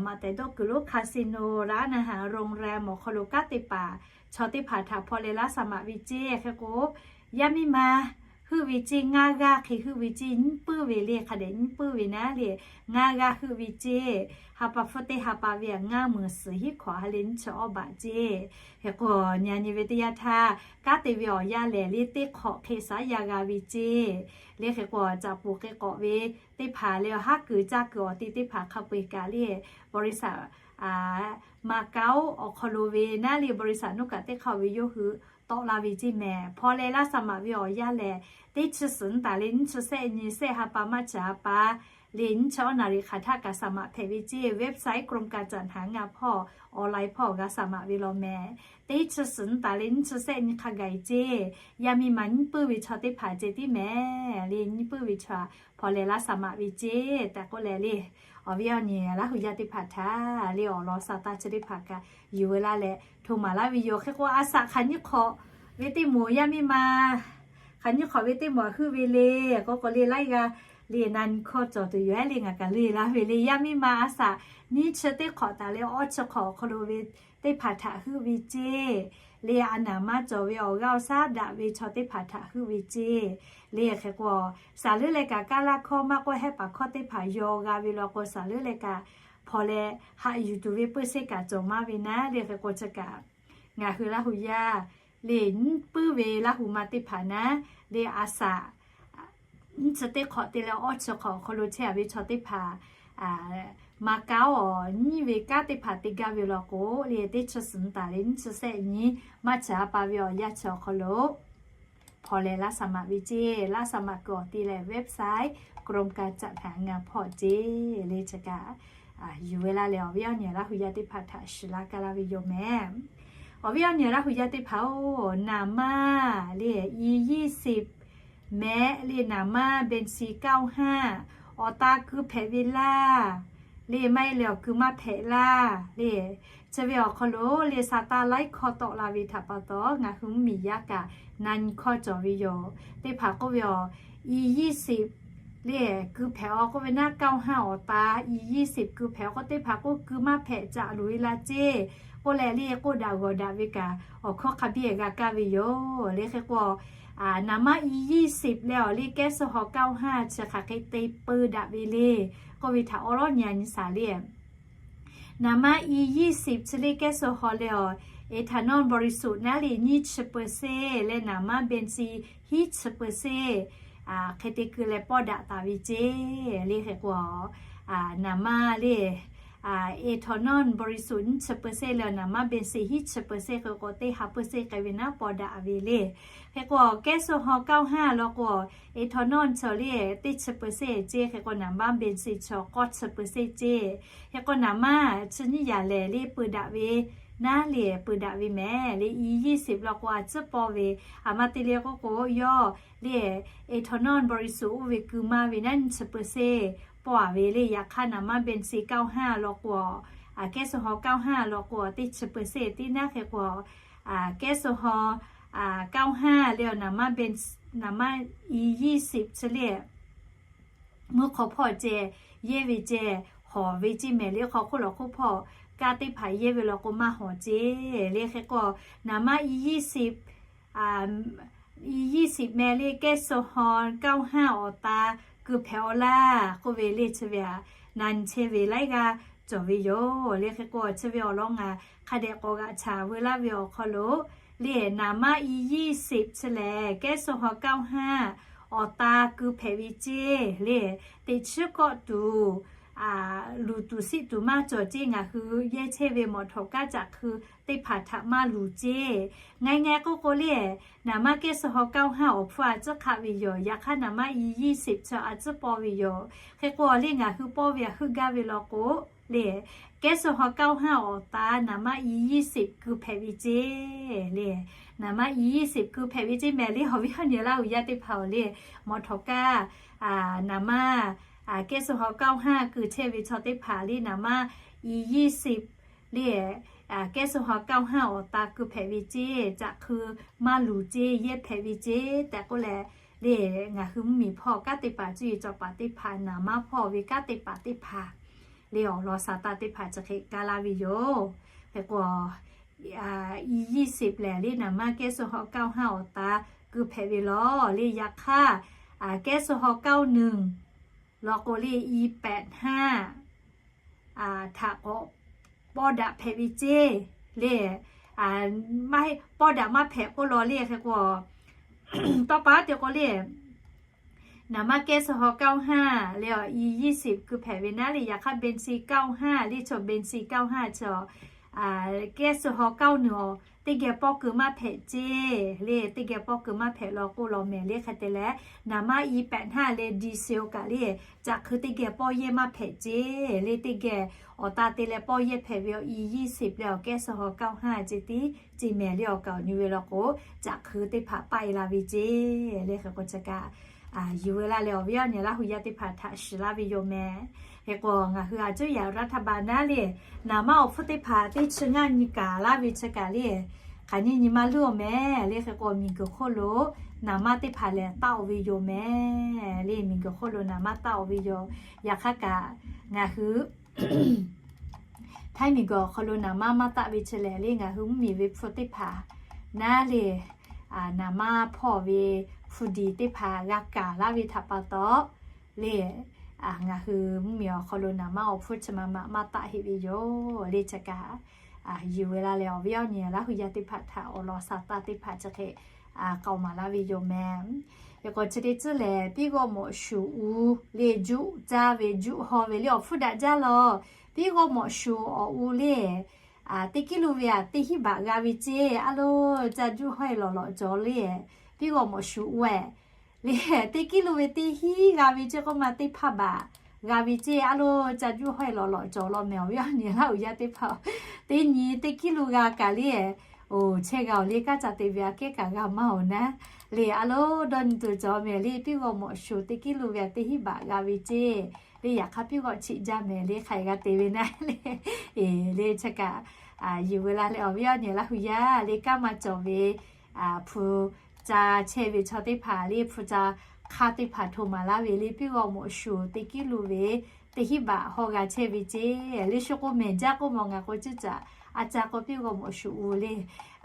maꞈ tehˬ dawˇ kuiˬ lonˉ casino ร้านอาหาร โรงแรม awˬ hk'aw lo kanˉ te paˍ chaw teˇ hpaˍ htaꞈ hpaw leh laˇ saˍ maꞈ ve ceˇ. Hk'e k'o, yaˇ miˇ ma heuˆ ve ceˇ, ngaˇ g'aˇ hk'e heuˆ ve ceˇ, nyiˇ puiˉ ve le, hk'a dehꞈ nyiˇ puiˉ ve naˉ le, ngaˇ g'aˇ heuˆ ve ceˇ. Ha pa hpfuhˇ teˇ ha pa ve aꞈ ngaˇ meunˍ suhˍ hiˉ hkawꞈ ha lehˬ nyiˇ chi awˇ baꞈ ceˇ. Hk'e k'o, nyi nyi ve teˇ yanˇ htaˇ kanˉ te ve awˬ yanˇ lehˬ le teˇ hk'awꞈ hk'e shaˉ yaˇ g'a ve ceˇ. Le hk'e k'o, caꞈ poˬ hk'e k'awꞈ ve teˇ hpaˍ le, haˉ kuiˬ caˇ kuiˬ awˬ ti teˇ hpaˍ hk'a peu-eˬ kaꞈ le, บริษัท Macau awˬ hk'aw lo ve naˉ le, บริษัท nuˇ kaꞈ teˇ hk'aˇ ve yawˇ hui tawˆ la ve ceˇ mehˍ. Hpaw leh laˇ saˍ maꞈ ve awˬ yanˇ lehˬ, teˇ chi suhˍ nyiˇ taˍ le nyiˇ chi sehˆ nyi sehˆ ha pa maˇ chi ha pa le nyiˇ chi awˇ naˍ riˍ hk'aˬ htaˇ kaꞈ saˍ maꞈ hpehꞈ ve ceˇ. Website กรมการจัดหางาน hpawˇ online hpawˇ g'a saˍ maꞈ ve law mehˍ. Teˇ chi suhˍ nyiˇ taˍ le nyiˇ chi sehˆ nyi hk'a gaˬ ceˇ. Yaˇ miˇ ma nyiˇ puiˉ ve chaw teˇ hpaˍ ceh tiˉ mehˍ le, nyiˇ puiˉ ve chaw hpaw leh laˇ saˍ maꞈ ve ceˇ tehꞈ k'oˆ leh le, awˬ viˉ awˬ nyi Laˇ hu yaˇ teˇ hpaˍ htaꞈ le awˬ lawn sa taˇ chi teˇ hpaˍ kaꞈ yuˬ ve laˇ leh hto maˍ laˇ ve yoˬ. Hk'e k'o, a shaꞈ hk'aˬ nyiˇ hk'awꞈ ve teˇ moˍ yaˇ miˇ ma hk'aˬ nyiˇ hk'awꞈ ve teˇ moˍ heuˆ ve le k'oˆ k'o le, laiˉ g'aˇ le na nyi hkawˇ cawˬ tuˬ yoˬ le ngaˬ kaꞈ le laˇ ve le. Yaˇ miˇ ma a shaꞈ nyiˇ chi teˇ hk'awꞈ taˍ le awˇ chi hk'awꞈ awˬ hk'aw lo ve teˇ hpaˍ htaꞈ heuˆ ve ceˇ. Le a naˍ maˇ cawˬ ve awˬ g'aˇ awˬ shaˉ daꞈ ve chaw teˇ hpaˍ htaꞈ heuˆ ve ceˇ. Le hk'e k'o, shaˍ leuˉ leh kaꞈ kaˇ laˇ hkawˇ maˇ k'oˆ hehˆ paˍ hkawˇ teˇ hpaˍ yaw g'a ve law k'o, shaˍ leuˉ leh kaꞈ hpaw leh haꞈ yuˬ tuˬ ve peuˇ seˇ kaꞈ cawˬ maˇ ve naˉ le. Hk'e k'o, chi kaꞈ ngaˬ hui Laˇ hu yaˇ le nyiˇ puiˉ ve Laˇ hu ma teˇ hpaˍ naˉ le a shaꞈ nyiˇ chi teˇ hk'awꞈ te leh awˇ chi hk'awꞈ awˬ hk'aw lo chehˇ a ve chaw teˇ hpaˍ Macau awˬ nyiˇ ve kanˉ teˇ hpaˍ te gaˇ ve law k'o le, teˇ chi suhˍ nyiˇ taˍ le nyiˇ chi sehˆ nyi maˇ chi ha pa ve awˬ yanˇ chi awˬ hk'aw lo hpaw leh laˇ saˍ maꞈ ve ceˇ. Laˇ saˍ maꞈ kuiˬ awˬ ti leh website กรมการจัดหางาน hpawˇ ceˇ le chi kaꞈ yuˬ ve laˇ leh awˬ viˉ awˬ nyi Laˇ hu yaˇ teˇ hpaˍ htaꞈ shiˍ laˇ kaˇ laˇ ve yoˬ mehˍ. Awˬ viˉ awˬ nyi Laˇ hu yaˇ teˇ hpaˍ-oˬ, naˍ maˇ le อียี่สิบ mehˆ le naˍ maˇ เบนซิน เก้าห้า awˬ ta keu hpehꞈ ve laˇ le maˇ heˆ leh awˬ keu maˇ hpehꞈ laˇ le. Chi ve awˬ hk'aw lo le sa taˇ laiˉ hkawˇ tawˆ la ve htaꞈ pa taw ngaˬ hui mvuhˇmiˬ yaˇ kaꞈ na nyi hkawˇ cawˬ ve yoˬ. Teˇ hpaˍ k'oˆ ve awˬ อียี่สิบ le keu hpehꞈ-aw k'oˆ ve naˉ เก้าห้า awˬ ta อียี่สิบ keu hpehꞈ-aw k'oˆ teˇ hpaˍ k'oˆ keu maˇ hpehꞈ caꞈ luˬ ve la ceˇ k'oˆ leh le k'oˆ daꞈ g'awˬ daꞈ ve kaꞈ awˬ hkawˇ hk'a biˇ g'a kaˇ ve yoˬ. Le hk'e k'o, naˍ maˇ อียี่สิบ leh awˬ le แก๊สโซฮอล์ เก้าห้า chi hk'aˬ hk'e te peu daꞈ ve le k'oˆ ve htaꞈ awˉ lawˉ nyi a nyi shaˍ le. Naˍ maˇ อียี่สิบ chi le แก๊สโซฮอล์ leh awˬ เอทานอลบริสุทธิ์ naˉ le nyiˇ chi เปอร์เซ็นต์ leh naˍ maˇ เบนซิน hiˉ chi เปอร์เซ็นต์ hk'e te keu leh pawˇ daꞈ taˍ ve ceˇ. Le hk'e k'o, naˍ maˇ le เอทานอลบริสุทธิ์ nyiˇ chi เปอร์เซ็นต์ leh naˍ maˇ เบนซิน hiˉ chi เปอร์เซ็นต์ hk'e k'o teˇ ha เปอร์เซ็นต์ k'ai ve naˉ pawˇ daꞈ ve le. Hk'e k'o แก๊สโซฮอล์ เก้าห้า law k'o เอทานอล chaw le teˇ chi เปอร์เซ็นต์ ceˇ. Hk'e k'o naˍ maˇ เบนซิน chaw k'awˇ chi เปอร์เซ็นต์ ceˇ. Hk'e k'o naˍ maˇ chi nyiˇ yaꞈ lehˬ le peu daꞈ ve naˉ le peu daꞈ ve mehˍ le. อียี่สิบ law k'o a ciˉ pawˇ ve, aˬ ma te le k'oˆ k'o yawˇ le เอทานอลบริสุทธิ์ oˇ ve keu maˇ ve naˉ nyiˇ chi เปอร์เซ็นต์ pawˇ a ve le. Yaꞈ hk'aˇ naˍ maˇ เบนซิน เก้าห้า law k'o, แก๊สโซฮอล์ เก้าห้า law k'o teˇ chi เปอร์เซ็นต์ tiˉ naˉ. Hk'e k'o แก๊สโซฮอล์ เก้าห้า leh naˍ maˇ อียี่สิบ chi le mvuhˇ hk'aw hpawˇ ceh yehˇ ve ceh hawˬ ve ceˇ mehˍ le. Hk'aw hk'oˆ lawˬ hk'oˆ hpawˇ kaˇ teˇ hpaˍ yehˇ ve law k'o maˇ hawˬ ceˇ. Le hk'e k'o naˍ maˇ อียี่สิบ meh le แก๊สโซฮอล์ เก้าห้า awˬ ta keu hpehꞈ-aw laˇ k'oˆ ve le chi ve aꞈ na nyi chehˇ ve laiˉ g'aˇ cawˬ ve yoˬ. Le hk'e k'o chi ve awˬ lawn ngaˬ hk'a dehꞈ k'awꞈ g'aꞈ chaˍ veu laˇ ve awˬ hk'aw lo le naˍ maˇ อียี่สิบ chi lehˬ แก๊สโซฮอล์ เก้าห้า awˬ ta keu hpehꞈ ve ceˇ le. Teꞈ chiˉ kawˆ tuˬ luˬ tuˬ siˆ tuˬ maˇ cawˬ ceˇ. Ngaˬ hui yehˇ chehˇ ve mawˬ htawꞈ kaˉ caꞈ hkui teˇ hpaˍ htaꞈ maˇ luˬ ceˇ. Ngaˬ ngaˬ k'oˆ k'o le, naˍ maˇ แก๊สโซฮอล์ เก้าห้า awˬ hpfuhˇ a ciˉ hk'aˆ ve yoˬ. Yaꞈ hk'aˇ naˍ maˇ อียี่สิบ chi a ciˉ pawˇ ve yoˬ. Hk'e k'o le ngaˬ hui pawˇ ve aꞈ heuˆ gaˇ ve law k'o le แก๊สโซฮอล์ เก้าห้า awˬ ta naˍ maˇ อียี่สิบ keu hpehꞈ ve ceˇ le. Naˍ maˇ อียี่สิบ keu hpehꞈ ve ceˇ mehˍ le. Awˬ viˉ awˬ nyi Laˇ hu yaˇ teˇ hpaˍ-oˬ le, mawˬ htawꞈ kaˇ naˍ maˇ แก๊สโซฮอล์ เก้าห้า keu chehˇ ve chaw teˇ hpaˍ le naˍ maˇ อียี่สิบ le แก๊สโซฮอล์ เก้าห้า awˬ ta keu hpehꞈ ve ceˇ, caꞈ hkui maˇ luˬ ceˇ, yehˇ hpehꞈ ve ceˇ tehꞈ k'oˆ leh le ngaˬ hui mvuhˇmiˬ hpawˇ kanˉ te paˍ cuˇ yiˍ cawˬ paˍ teˇ hpaˍ, naˍ manˇ hpawˇ ve kanˉ te paˍ teˇ hpaˍ le awˬ lawn saˍtanˍ teˇ hpaˍ chi hk'e kaˇ laˇ ve yoˬ. Hk'e k'o, i ยี่สิบ lehˬ le naˍ manˇ แก๊สโซฮอล์ เก้าห้า awˬ ta keu hpehꞈ ve lawˬ le. Yaꞈ hk'aˇ, แก๊สโซฮอล์ เก้าหนึ่ง law k'o le i แปดห้า htaꞈ k'awꞈ pawˇ daꞈ hpehꞈ ve ceˇ le. Pawˇ daꞈ maˇ hpehꞈ k'oˆ law le hk'e k'o, tawˇ pa te k'o le, naˍ manˇ แก๊สโซฮอล์ เก้าห้า le awˬ i ยี่สิบ keu hpehꞈ ve naˉ le. Yaꞈ hk'aˇ เบนซิน เก้าห้า le chaw เบนซิน เก้าห้า chaw แก๊สโซฮอล์ เก้าหนึ่ง awˬ teˇ geh pawˇ keu maˇ hpehꞈ ceˇ le. Teˇ geh pawˇ keu maˇ hpehꞈ law k'oˆ law mehˍ le. Hk'e te leh, naˍ manˇ i แปดห้า leh ดีเซล kaꞈ le, caꞈ hkui teˇ geh pawˇ yehˇ maˇ hpehꞈ ceˇ le. Teˇ geh awˬ ta te leh pawˇ yehˇ hpehꞈ ve awˬ i ยี่สิบ leh awˬ แก๊สโซฮอล์ เก้าห้า ceˇ tiˉ ceˇ mehˍ le. Awˬ kaˍ awˬ nyi ve law k'o, caꞈ hkui teˇ hpaˍ paˆ e la ve ceˇ le. Hk'e k'o chi kaꞈ yuˬ ve laˇ leh awˬ viˉ awˬ nyi Laˇ hu yaˇ teˇ hpaˍ htaꞈ shiˍ laˇ ve yoˬ mehˍ. Hk'e k'o ngaˬ hui a cuˇ yaꞈ รัฐบาล naˉ le, naˍ manˇ awˬ hpfuhˇ teˇ hpaˍ teˇ chi ngaˇ nyi kaˍ laˇ ve chi kaꞈ le, hk'aˬ nyi nyi maˇ luˇ awˬ mehˍ le. Hk'e k'o miˬguiˬ hk'oˆ lo naˍ manˇ teˇ hpaˍ lehˬ taˆ-oˬ ve yoˬ mehˍ le. Miˬguiˬ hk'oˆ lo naˍ manˇ taˆ-oˬ ve yoˬ. Yaꞈ hk'aˇ kaꞈ ngaˬ hui htaiˇ miˬguiˬ awˬ hk'aw lo naˍ manˇ maˇ taˆ ve chi lehˬ le, ngaˬ hui mvuhˇmiˬ ve hpu teˇ hpaˍ naˉ le, naˍ manˇ hpawˇ ve hpu diˍ teˇ hpaˍ g'a kaˍ laˇ ve htaꞈ pa taw le, ngaˬ hui mvuhˇmiˬ awˬ hk'aw lo naˍ manˇ awˬ hpfuhˇ chi ma ma maˇ taˆ heˆ ve yoˬ le. Chi kaꞈ yuˬ ve laˇ leh awˬ viˉ awˬ nyi Laˇ hu yaˇ teˇ hpaˍ htaꞈ awˬ lawn saˍtanˍ teˇ hpaˍ chi hk'e k'aoˍ maˍ laˇ ve yoˬ mehˍ. Hk'e k'o chi teˇ tcuhˉ lehˬ, piˉ g'awˇ mawꞈ shuˍ u le juˆ caˇ ve juˆ haw ve le awˬ hpfuhˇ daꞈ jaˇ law. Piˉ g'awˇ mawꞈ shuˍ awˬ u le teˇ kiˉ lu ve aꞈ teˇ hinˉ baꞈ g'a ve ceˇ. A lo, caˇ juˆ haw e lawꞈ lawꞈ cawˬ le, piˉ g'awˇ mawꞈ shuˍ u e le teˇ kiˉ lu ve teˇ hinˉ g'a ve ceˇ k'oˆ ma teˇ hpaˇ baꞈ g'a ve ceˇ. A lo, caˇ juˆ haw e lawꞈ lawꞈ cawˬ law mehˍ awˬ viˉ awˬ nyi Laˇ hu yaˇ teˇ hpaˍ. Teˇ nyi teˇ kiˉ lu g'a kaꞈ le, oˬ chehˇ g'a awˬ le kanˉ ca te ve aꞈ kehˉ kaꞈ g'a maˇ-oˬ naˉ le. A lo, dawˇ nyi tuˬ cawˬ mehˍ le, piˉ g'awˇ mawꞈ shuˍ teˇ kiˉ lu ve aꞈ teˇ hinˉ baꞈ g'a ve ceˇ le. Yaꞈ hk'aˇ piˉ g'awˇ cheꞈ jaˇ mehˍ le, hk'aˬ g'a te ve naˉ le. Eˬ le chi kaꞈ yuˬ ve laˇ leh awˬ viˉ awˬ nyi Laˇ hu yaˇ le, kanˉ maˇ cawˬ ve hpu ca chehˇ ve chaw teˇ hpaˍ le, hpu ca hk'aˇ teˇ hpaˍ hto maˍ laˇ ve le, piˉ g'awˇ mawꞈ shuˍ teˇ kiˉ lu ve teˇ hinˉ baꞈ haw g'a chehˇ ve ceˇ le. Shu k'o mehˍ jaˇ k'oˆ mawˬ, ngaˬ k'o cuˇ caꞈ a ca k'o piˉ g'awˇ mawꞈ shuˍ u le.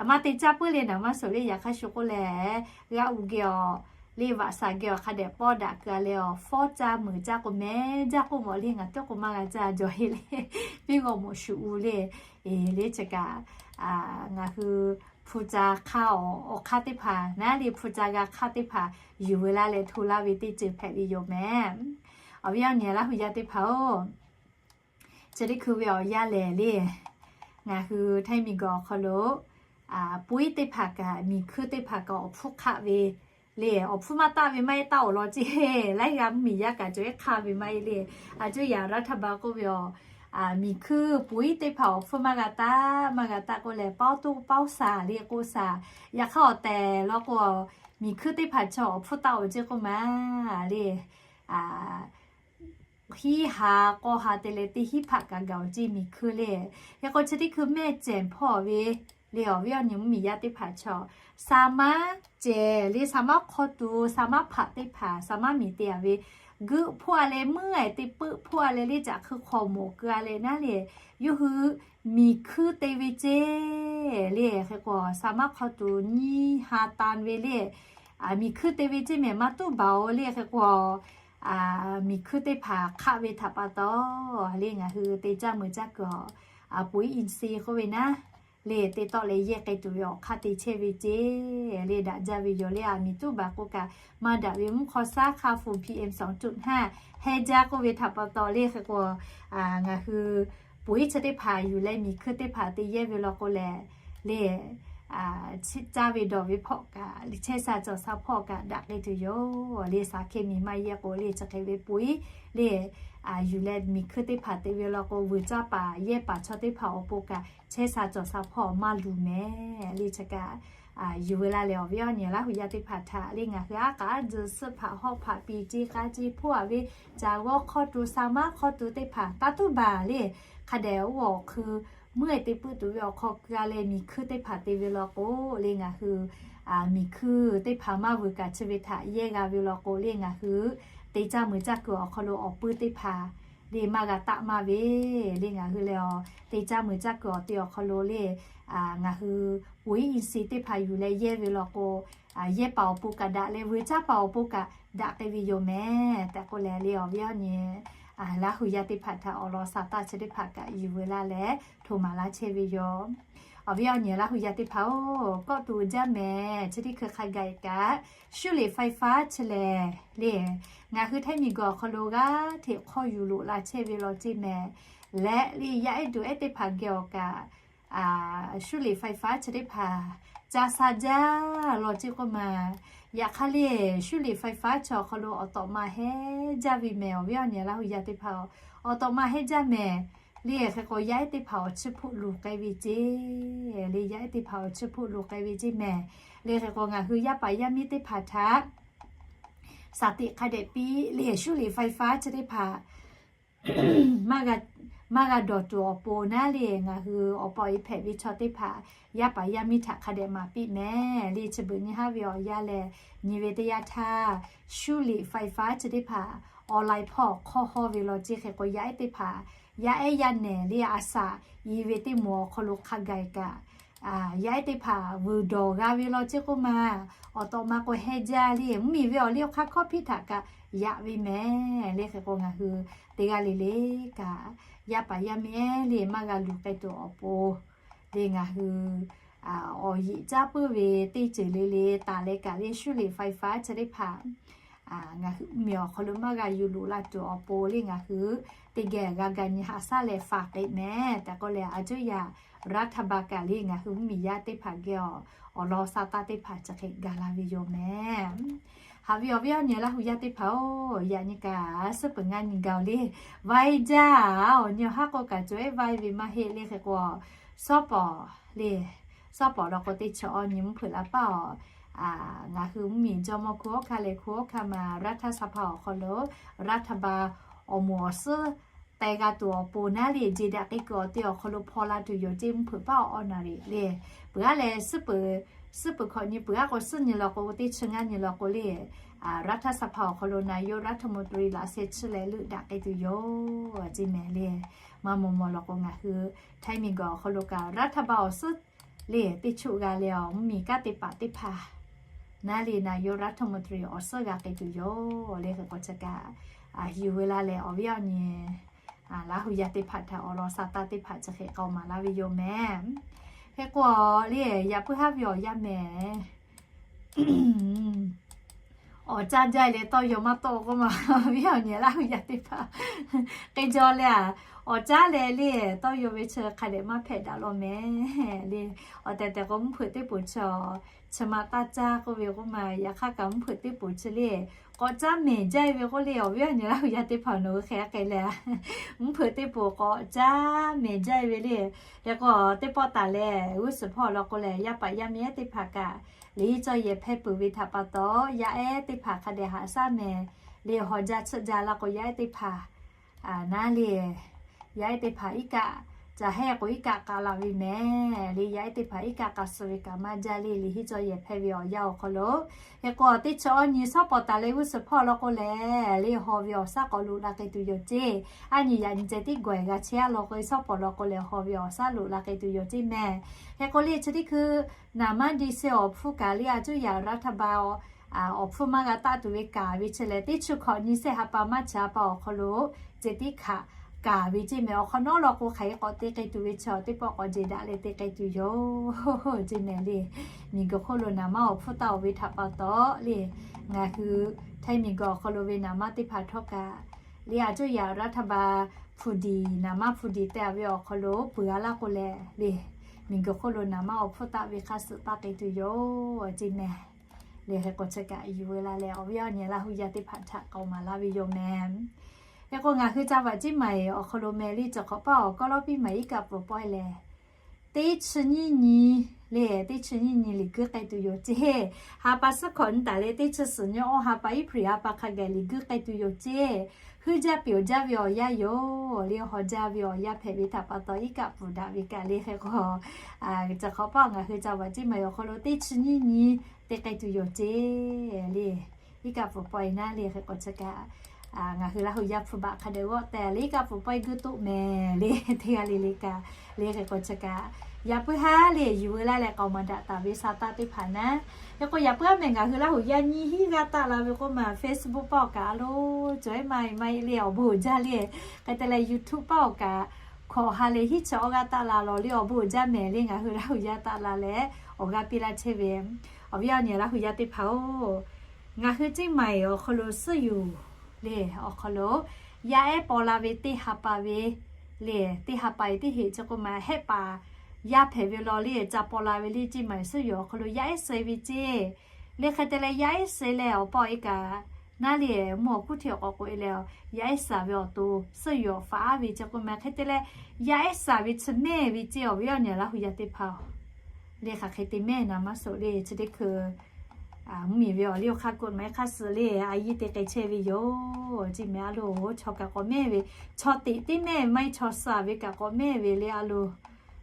Maˇ te caˇ puiˉ le naˍ manˇ suhˍ le. Yaꞈ hk'aˇ shu k'oˆ leh, g'aˇ u geh awˬ le vaꞈ saˍ geh awˬ hk'a dehꞈ pawˇ daꞈ keu a leh awˬ fawˉ caˇ meuˍ caˇ k'o mehˍ jaˇ k'oˆ mawˬ le. Ngaˬ tuˉ k'o maˇ g'a caˇ jawˬ heˆ le, piˉ g'awˇ mawꞈ shuˍ u le. Eˬ le chi kaꞈ ngaˬ hui hpu ca hk'aˇ awˬ hk'aˇ teˇ hpaˍ naˉ le, hpu ca g'a hk'aˇ teˇ hpaˍ yuˬ ve laˇ leh hto laˇ ve teˇ ceuˬ hpehꞈ ve yoˬ mehˍ. Awˬ viˉ awˬ nyi Laˇ hu yaˇ teˇ hpaˍ-oˬ, chi teˇ hkui ve awˬ yanˇ lehˬ le, ngaˬ hui htaiˇ miˬguiˬ awˬ hk'aw lo puiˉ teˇ hpaˍ kaꞈ miˬ hkuiˇ teˇ hpaˍ kaꞈ awˬ hpfuhˇ hk'aˆ ve le, awˬ hpfuhˇ maˇ taˆ ve maˇ heˆ, taˆ-oˬ law ceˇ. Laiˉ g'aˇ mvuhˇmiˬ yaˇ kaꞈ cawˬ heˆ hk'aˇ ve maˇ heˆ le. A cuˇ yaꞈ รัฐบาล k'oˆ ve awˬ, miˬ hkuiˇ puiˉ teˇ hpaˍ awˬ hpfuhˇ maˇ g'a taˆ, maˇ g'a taˆ k'oˆ leh, pawˇ toˇ pawˇ saˍ le k'oˆ saˍ. Yaꞈ hk'aˇ awˬ tehˬ law k'o, miˬ hkuiˇ teˇ hpaˍ chaw awˬ hpfuhˇ taˆ-oˬ ceˇ k'oˆ ma le. Hiˉ ha k'awˇ ha te leh teˇ hinˉ hpaꞈ kaꞈ gaˬ-oˬ ceˇ miˬ hkuiˇ le. Hk'e k'o chi teˇ hkui mehˆ cehˬ hpawˇ ve le, awˬ viˉ awˬ nyi mvuhˇmiˬ yaˇ teˇ hpaˍ chaw, saˍ maˉ cehˬ le, saˍ maˉ hk'aw tuˬ saˍ maˉ hpaꞈ teˇ hpaˍ, saˍ maˉ miˬ te a ve geuˆ hpfuhˇ a leh, meuˇ a teˇ peuˆ hpfuhˇ a leh le, caꞈ hkui hk'aw mawˬ keu a leh naˉ le, yawˇ hui miˬ hkuiˇ te ve ceˇ le. Hk'e k'o saˍ maˉ hk'aw tuˬ nyiˇ ha tan ve le, miˬ hkuiˇ te ve ceˇ mehˍ maˇ tuˉ baˬ-oˬ le. Hk'e k'o miˬ hkuiˇ teˇ hpaˍ hk'aˆ ve htaꞈ pa taw le, ngaˬ hui te caˇ meuˍ caˇ kuiˬ awˬ, puiˉ อินทรีย์ k'oˆ ve naˉ le, teˇ tawˆ leh yehˇ k'ai tuˬ ve awˬ hk'aˇ te chehˇ ve ceˇ le, daꞈ jaˇ ve yoˬ le. A miˬ tuˉ baˬ k'o kaꞈ maˇ daꞈ ve mvuhˇ hk'aw saˉ hk'a fuˍ PM สองจุดห้า heh jaˇ k'oˆ ve htaꞈ pa taw le. Hk'e k'o ngaˬ hui puiˉ chi teˇ hpaˍ yuˬ leh miˬ hkuiˇ teˇ hpaˍ te yehˇ ve law k'o lehˬ le, caˇ ve dawˬ ve hpawˇ kaꞈ, chehˇ sha cawˬ sha hpawˇ kaꞈ daꞈ k'ai tuˬ yoˬ le. Saˍ hkeh miˬ maˇ yehˇ k'o le, chi hk'e ve puiˉ le, yuˬ leh miˬ hkuiˇ teˇ hpaˍ te ve law k'o, vuiˬ caˇ paˍ yehˇ paˍ chaw teˇ hpaˍ awˬ pon kaꞈ chehˇ sha cawˬ sha hpawˇ maˇ luˬ mehˍ le. Chi kaꞈ yuˬ ve laˇ leh awˬ viˉ awˬ nyi Laˇ hu yaˇ teˇ hpaˍ htaꞈ le, ngaˬ hui aˉ k'aˉ zuhꞈ suhˆ hpaꞈ hawˆ hpaꞈ piˍ ceˇ k'a ceˇ hpfuhˇ a ve, caˬ g'awˇ hk'aw tuˬ saˍ maˉ hk'aw tuˬ teˇ hpaˍ taˇ tuˉ baˬ le, hk'a dehꞈ oˇ awˬ hk'ui meuˇ e te puiˉ tuˬ ve awˬ hk'aw keu a leh miˬ hkuiˇ teˇ hpaˍ te ve law k'o le, ngaˬ hui miˬ hkuiˇ teˇ hpaˍ maˇ vuiˬ kaꞈ chi ve htaꞈ yehˇ g'a ve law k'o le, ngaˬ hui te caˇ muiˬ caˇ kuiˬ awˬ hk'aw lo awˬ puiˉ teˇ hpaˍ le maˇ g'a taˆ maˇ ve le. Ngaˬ hui lehˬ a te caˇ muiˬ caˇ kuiˬ awˬ te awˬ hk'aw lo le, ngaˬ hui วิทย์อินทรีย์ teˇ hpaˍ yuˬ leh yehˇ ve law k'o, yehˇ paˍ awˬ pon kaꞈ daꞈ leh vuiˬ caˇ paˍ awˬ pon kaꞈ daꞈ k'ai ve yoˬ mehˍ tehꞈ k'oˆ leh le, awˬ viˉ awˬ nyi Laˇ hu yaˇ teˇ hpaˍ htaꞈ awˬ lawn sa taˇ chi teˇ hpaˍ kaꞈ yuˬ veu laˇ leh htoꞈ maˍ laˇ chehˇ ve yoˬ. Awˬ viˉ awˬ nyi Laˇ hu yaˇ teˇ hpaˍ-oˬ, kawˆ tuˬ jaˇ mehˍ chi teˇ hkui hk'a gaˬ kaꞈ, 修理ไฟฟ้า chi lehˬ le, ngaˬ hui Htaiˇ miˬ guiˬ awˬ hk'aw lo g'aˇ hteꞈ hk'awˇ yuˬ loꞈ la chehˇ ve law ceˇ mehˍ. Leh le yaˇ ehˉ duˬ ehˉ teˇ hpaˍ geh awˬ kaꞈ, 修理ไฟฟ้า chi teˇ hpaˍ ca sha jaˇ law ceˇ k'oˆ ma. Yaꞈ hk'aˇ le, 修理ไฟฟ้า chi awˬ hk'aw lo awˬ tawꞈ ma hehnˇ jaˇ ve mehˍ. Awˬ viˉ awˬ nyi Laˇ hu yaˇ teˇ hpaˍ-oˬ, awˬ tawꞈ ma hehnˇ jaˇ mehˍ. Le hk'e k'o yaˇ ehˉ teˇ hpaˍ awˬ chiˇ hpoˆ luˬ k'ai ve ceˇ. Le yaˇ ehˉ teˇ hpaˍ awˬ chiˇ hpoˆ luˬ k'ai ve ceˇ mehˍ. Le hk'e k'o ngaˬ hui yaˇ paˍ yaˇ miˇ teˇ hpaˍ htaꞈ สติ hk'a dehꞈ piˇ le, 修理ไฟฟ้า chi teˇ hpaˍ maˇ g'a dawˬ tuˬ awˬ pon naˉ le, ngaˬ hui awˬ pa awˬ e hpehꞈ ve chaw teˇ hpaˍ yaˇ paˍ yaˇ miˇ htaꞈ hk'a dehꞈ maˍ piˇ mehˍ le. Chi beuꞈ nyi haˉ ve awˬ yanˇ lehˬ, nyi ve teˇ yanˇ htaˇ 修理ไฟฟ้า chi teˇ hpaˍ online hpawˇ hk'awˇ hawˇ ve law ceˇ. Hk'e k'o yaˇ ehˉ teˇ hpaˍ yaˇ ehˉ yaˇ nehˬ le a shaꞈ i ve teˇ moˍ awˬ hk'aw lo hk'a gaˬ kaꞈ, yaˇ ehˉ teˇ hpaˍ vuiˬ dawˬ g'a ve law ceˇ k'oˆ ma. Awˬ tawꞈ ma k'o hehnˇ jaˇ le, mvuhˇmiˬ ve awˬ liˇ awˬ hk'aˇ hkawˇ hpiˇ htaꞈ kaꞈ yaꞈ ve mehˍ le. Hk'e k'o ngaˬ hui teˇ g'aˇ le le kaꞈ yaˇ paˍ yaˇ miˇ ehˉ le maˇ g'a luˬ k'ai tuˬ awˬ pon le, ngaˬ hui awˬ yeꞈ caˉ puiˉ ve teˇ ceuˬ le le taˍ leh kaꞈ le, 修理ไฟฟ้า chi teˇ hpaˍ ngaˬ hui mvuhˇmiˬ awˬ hk'aw lo maˇ g'a yuˬ loꞈ la tuˬ awˬ pon le, ngaˬ hui teˇ geh g'a ga nyi haꞈ shaˉ leh faˍ k'ai mehˍ tehꞈ k'oˆ leh, a cuˇ yaꞈ รัฐบาล kaꞈ le ngaˬ hui mvuhˇmiˬ yaˇ teˇ hpaˍ geh awˬ lawn sa taˇ teˇ hpaˍ chi hk'e gaˬ la ve yoˬ mehˍ. Haꞈ ve awˬ viˉ awˬ nyi Laˇ hu yaˇ teˇ hpaˍ-oˬ, yaꞈ nyi kaꞈ suhˉ peuˬ ngaˇ nyi gaˬ-oˬ le. Vaiˇ jaˇ, awˬ nyi awˬ haˉ k'o kaꞈ cawˬ ehˉ vaiˇ ve maˇ heˆ le. Hk'e k'o, shawˉ pawˍ le, shawˉ pawˍ law k'o teˇ chi awˬ nyi mvuhˇ hpeuꞈ la paˇ-oˬ. Ngaˬ hui mvuhˇmiˬ jawˇmawˇ hkunˉ hawˉ hkanˇ leh hkunˉ hawˉ hkanˇ ma รัฐสภา awˬ hk'aw lo รัฐบาล awˬ moˍ awˬ suhˉ teh g'a tuˬ awˬ pon naˉ le, jeˬ daꞈ k'ai kuiˬ awˬ te awˬ hk'aw lo hpaw la tuˬ yoˬ ceˇ. Mvuhˇ hpeuꞈ paˇ awˬ awˬ naˍ riˍ le, peuˬ aˉ leh suhˉ peuˬ, suhˉ peuˬ hkawꞈ nyi peuˬ aˉ k'o suhˉ nyi law k'o teˇ chi ngaˇ nyi law k'o le, รัฐสภา awˬ hk'aw lo นายกรัฐมนตรี laꞈ sheh chi leh leuˆ daꞈ k'ai tuˬ yoˬ ceˇ mehˍ le. Maˇ maw maw law k'o ngaˬ hui Htaiˇ miˬ guiˬ awˬ hk'aw lo kaꞈ รัฐบาล awˬ suhˉ le teˇ choˆ g'a leh awˬ mvuhˇmiˬ kanˉ te paˍ teˇ hpaˍ naˉ le นายกรัฐมนตรี awˬ suhˉ g'a k'ai tuˬ yoˬ le. Hk'e k'o chi kaꞈ yuˬ ve la leh awˬ viˉ awˬ nyi Laˇ hu yaˇ teˇ hpaˍ htaꞈ awˬ lawn sa taˇ teˇ hpaˍ chi hk'e k'awꞈ maˍ laˇ ve yoˬ mehˍ. Hk'e k'o le, yaꞈ puiˉ haˉ ve awˬ yanˇ mehˍ, awˬ caˉ jaˇ leh tawˇ yaw maˇ tawˆ k'oˆ ma, awˬ viˉ awˬ nyi Laˇ hu yaˇ teˇ hpaˍ hk'e jaw leh a, awˬ caˉ leh le tawˇ yaw ve chi hk'a dehꞈ maˇ hpehꞈ daꞈ law mehˍ le. Awˬ tehˬ tehˬ k'o mvuhˇ hpeuꞈ teˇ poˍ chi, chi ma taˇ caˇ k'oˆ ve k'oˆ ma, yaꞈ hk'aˇ kaꞈ mvuhˇ hpeuꞈ teˇ poˍ chi le k'awꞈ caˉ mehˍ jaˇ ve k'oˆ le, awˬ viˉ awˬ nyi Laˇ hu yaˇ teˇ hpaˍ nawˬ hui hk'e k'ai leh, mvuhˇ hpeuꞈ teˇ poˍ k'awꞈ caˉ mehˍ jaˇ ve le. Hk'e k'o teˇ pawˆ taˍ leh g'uˇ suhˍ hpawˇ law k'o leh yaˇ paˍ yaˇ miˇ ehˉ teˇ hpaˍ kaꞈ le cawˇ yehˬ hpehˇ peuˬ ve htaꞈ pa taw, yaˇ ehˉ teˇ hpaˍ hk'a dehꞈ haꞈ shaˉ mehˍ le. Hawˬ jaˇ tsuhˆ jaˇ la k'o yaˇ ehˉ teˇ hpaˍ naˉ le, yaˇ ehˉ teˇ hpaˍ iˉ kaˆ ca hehˇ k'o iˉ kaˆ k'a la ve mehˍ le. Yaˇ ehˉ teˇ hpaˍ iˉ kaˆ k'a suh ve kaꞈ maˇ jaˇ le. Liꞈ henˇ cawˇ yehˬ hpehˇ ve awˬ yanˇ awˬ hk'aw lo, hk'e k'o teˇ chi awˬ nyi shawˉ pawˍ taˍ leh g'uˇ suhˍ hpawˇ law k'o leh le hawˬ ve awˬ shaˉ k'awꞈ loꞈ la k'ai tuˬ yoˬ ceˇ. Aˉ nyi yaꞈ nyi ceh tiˉ gawˬ ehˬ g'a chehˇ a law k'o, shawˉ pawˍ law k'o leh hawˬ ve awˬ shaˉ loꞈ la k'ai tuˬ yoˬ ceˇ mehˍ. Hk'e k'o le chi teˇ hkui naˍ manˇ diˇ shehˇ awˬ hpfuhˇ kaꞈ le a cuˇ yaꞈ รัฐบาล awˬ hpfuhˇ maˇ g'a taˆ tuˬ ve kaˍ ve chi lehˬ, teˇ chi hkawꞈ nyi shehˆ ha pa maˇ chi ha pa awˬ hk'aw lo ceh tiˉ hk'aˬ kaˍ ve ceˇ mehˍ. Awˬ hk'awꞈ nawˉ law k'o hk'aˬ hk'e k'awꞈ te k'ai tuˬ ve chi teˇ pawˆ k'awꞈ jeˬ daꞈ leh te k'ai tuˬ yoˬ ceˇ mehˍ le. Miˬ guiˬ hk'oˆ lo naˍ manˇ awˬ hpfuhˇ taˆ-oˬ ve htaꞈ pa taw le, ngaˬ hui Htaiˇ miˬ guiˬ awˬ hk'aw lo ve naˍ manˇ teˇ hpaˍ htawˇ kaꞈ le a cuˇ yaꞈ รัฐบาล hpu diˍ naˍ manˇ hpu diˍ te a ve awˬ hk'aw lo peuˬ a laˇ k'o leh le, miˬ guiˬ hk'oˆ lo naˍ manˇ awˬ hpfuhˇ taˆ ve hk'a suhˍ taˆ k'ai tuˬ yoˬ ceˇ mehˍ. Le hk'e k'o chi kaꞈ yuˬ ve la leh awˬ viˉ awˬ nyi Laˇ hu yaˇ teˇ hpaˍ htaꞈ k'awꞈ maˍ laˇ ve yoˬ mehˍ. Hk'e k'o ngaˬ hui ca vaꞈ ceˇ maˍ eˬ awˬ hk'aw lo mehˍ le, cawˬ hk'awꞈ paˇ awˬ kawˇ lawˉ piˇ maˍ iˉ kaˆ pfuhˍ pawehˇ lehˬ, teˇ chi nyiˇ nyi le, teˇ chi nyiˇ nyi liꞈ guiˇ k'ai tuˬ yoˬ ceˇ. Ha pa suhˉ hkawꞈ nyi taˍ leh teˇ chi suhˍ nyi awˇ ha pa iˉ hpu liꞈ ha pa hk'a gaˬ liꞈ guiˇ k'ai tuˬ yoˬ ceˇ. Huiˉ jaˇ pyawˬ jaˇ ve awˬ yanˇ yoˬ le, hawˬ jaˇ ve awˬ yanˇ hpehꞈ ve htaꞈ pa taw iˉ kaˆ pfuhˍ daꞈ ve kaꞈ le. Hk'e k'o cawˬ hk'awꞈ paˇ ngaˬ hui ca vaꞈ ceˇ maˍ awˬ hk'aw lo teˇ chi nyiˇ nyi te k'ai tuˬ yoˬ ceˇ le. Iˉ kaˆ pfuhˍ pawehˇ naˉ le hk'e k'o chi kaꞈ, ngaˬ hui Laˇ huˍ yaˇ hpu baꞈ hk'a dehꞈ g'awˆ tehꞈ le iˉ kaˆ pfuhˍ pawehˇ guˇ toˆ mehˍ le. Teˇ g'aˇ le le kaꞈ le hk'e k'o chi kaꞈ, yaꞈ puiˉ haˉ le yuˬ veu laˇ leh k'aoˍ maˍ daꞈ taˍ ve sa taˆ teˇ hpaˍ naˉ. Hk'e k'o yaꞈ puiˉ haˉ mehˍ ngaˬ hui Laˇ huˍ yaˇ nyiˇ hinˉ g'aˇ taˆ la ve k'oˆ ma Facebook paˆ awˬ kaꞈ a lo cawˬ eˉ maˇ maˇ heˆ le awˬ bon uiˍ jaˇ le. Hk'e te leh YouTube paˆ awˬ kaꞈ hkawꞈ ha leh hiˉ chi awˇ g'aˇ taˆ la law le awˬ bon uiˍ jaˇ mehˍ le ngaˬ hui Laˇ huˍ yaˇ taˆ la leh awˬ g'aˇ piˇ laˇ chehˇ ve awˬ viˉ awˬ nyi Laˇ huˍ yaˇ teˇ hpaˍ-oˬ, ngaˬ hui Ceˇ maiˍ awˬ hk'aw lo suhˉ yuˬ le awˬ hk'aw lo yaˇ ehˉ paw la ve teˇ ha pa ve le, teˇ ha pa ve teˇ heꞈ chi k'oˆ ma hehˆ paˍ yaˇ hpehꞈ ve law le ca paw la ve le Ceˇ maiˍ suhˉ yuˬ awˬ hk'aw lo yaˇ ehˉ suh ve ceˇ le. Hk'e te leh yaˇ ehˉ suh leh awˬ pa awˬ e kaꞈ naˉ le mvuhˇ awˬ hkuˇ hteˇ awˬ k'awꞈ k'oꞈ e leh yaˇ ehˉ suh ve awˬ to suhˉ yuˬ awˬ faꞈ aˉ ve chi k'oˆ ma hk'e te leh yaˇ ehˉ suh ve chi mehˇ ve ceˇ awˬ viˉ awˬ nyi Laˇ huˍ yaˇ teˇ hpaˍ-oˬ, le hk'aˬ hk'e te mehˇ naˍ maˇ suh le chi teˇ hkui mvuhˇmiˬ ve awˬ liˇ awˬ hk'aˇ k'oˆ ma hk'aˇ suh le a yiˇ te k'ai chehˇ ve yoˬ. Ceˇ mehˍ a lo chaw kaꞈ k'awꞈ mehˇ ve, chaw teꞈ teˇ mehˇ maˇ heˆ chaw suh ve kaꞈ k'awꞈ mehˇ ve le a lo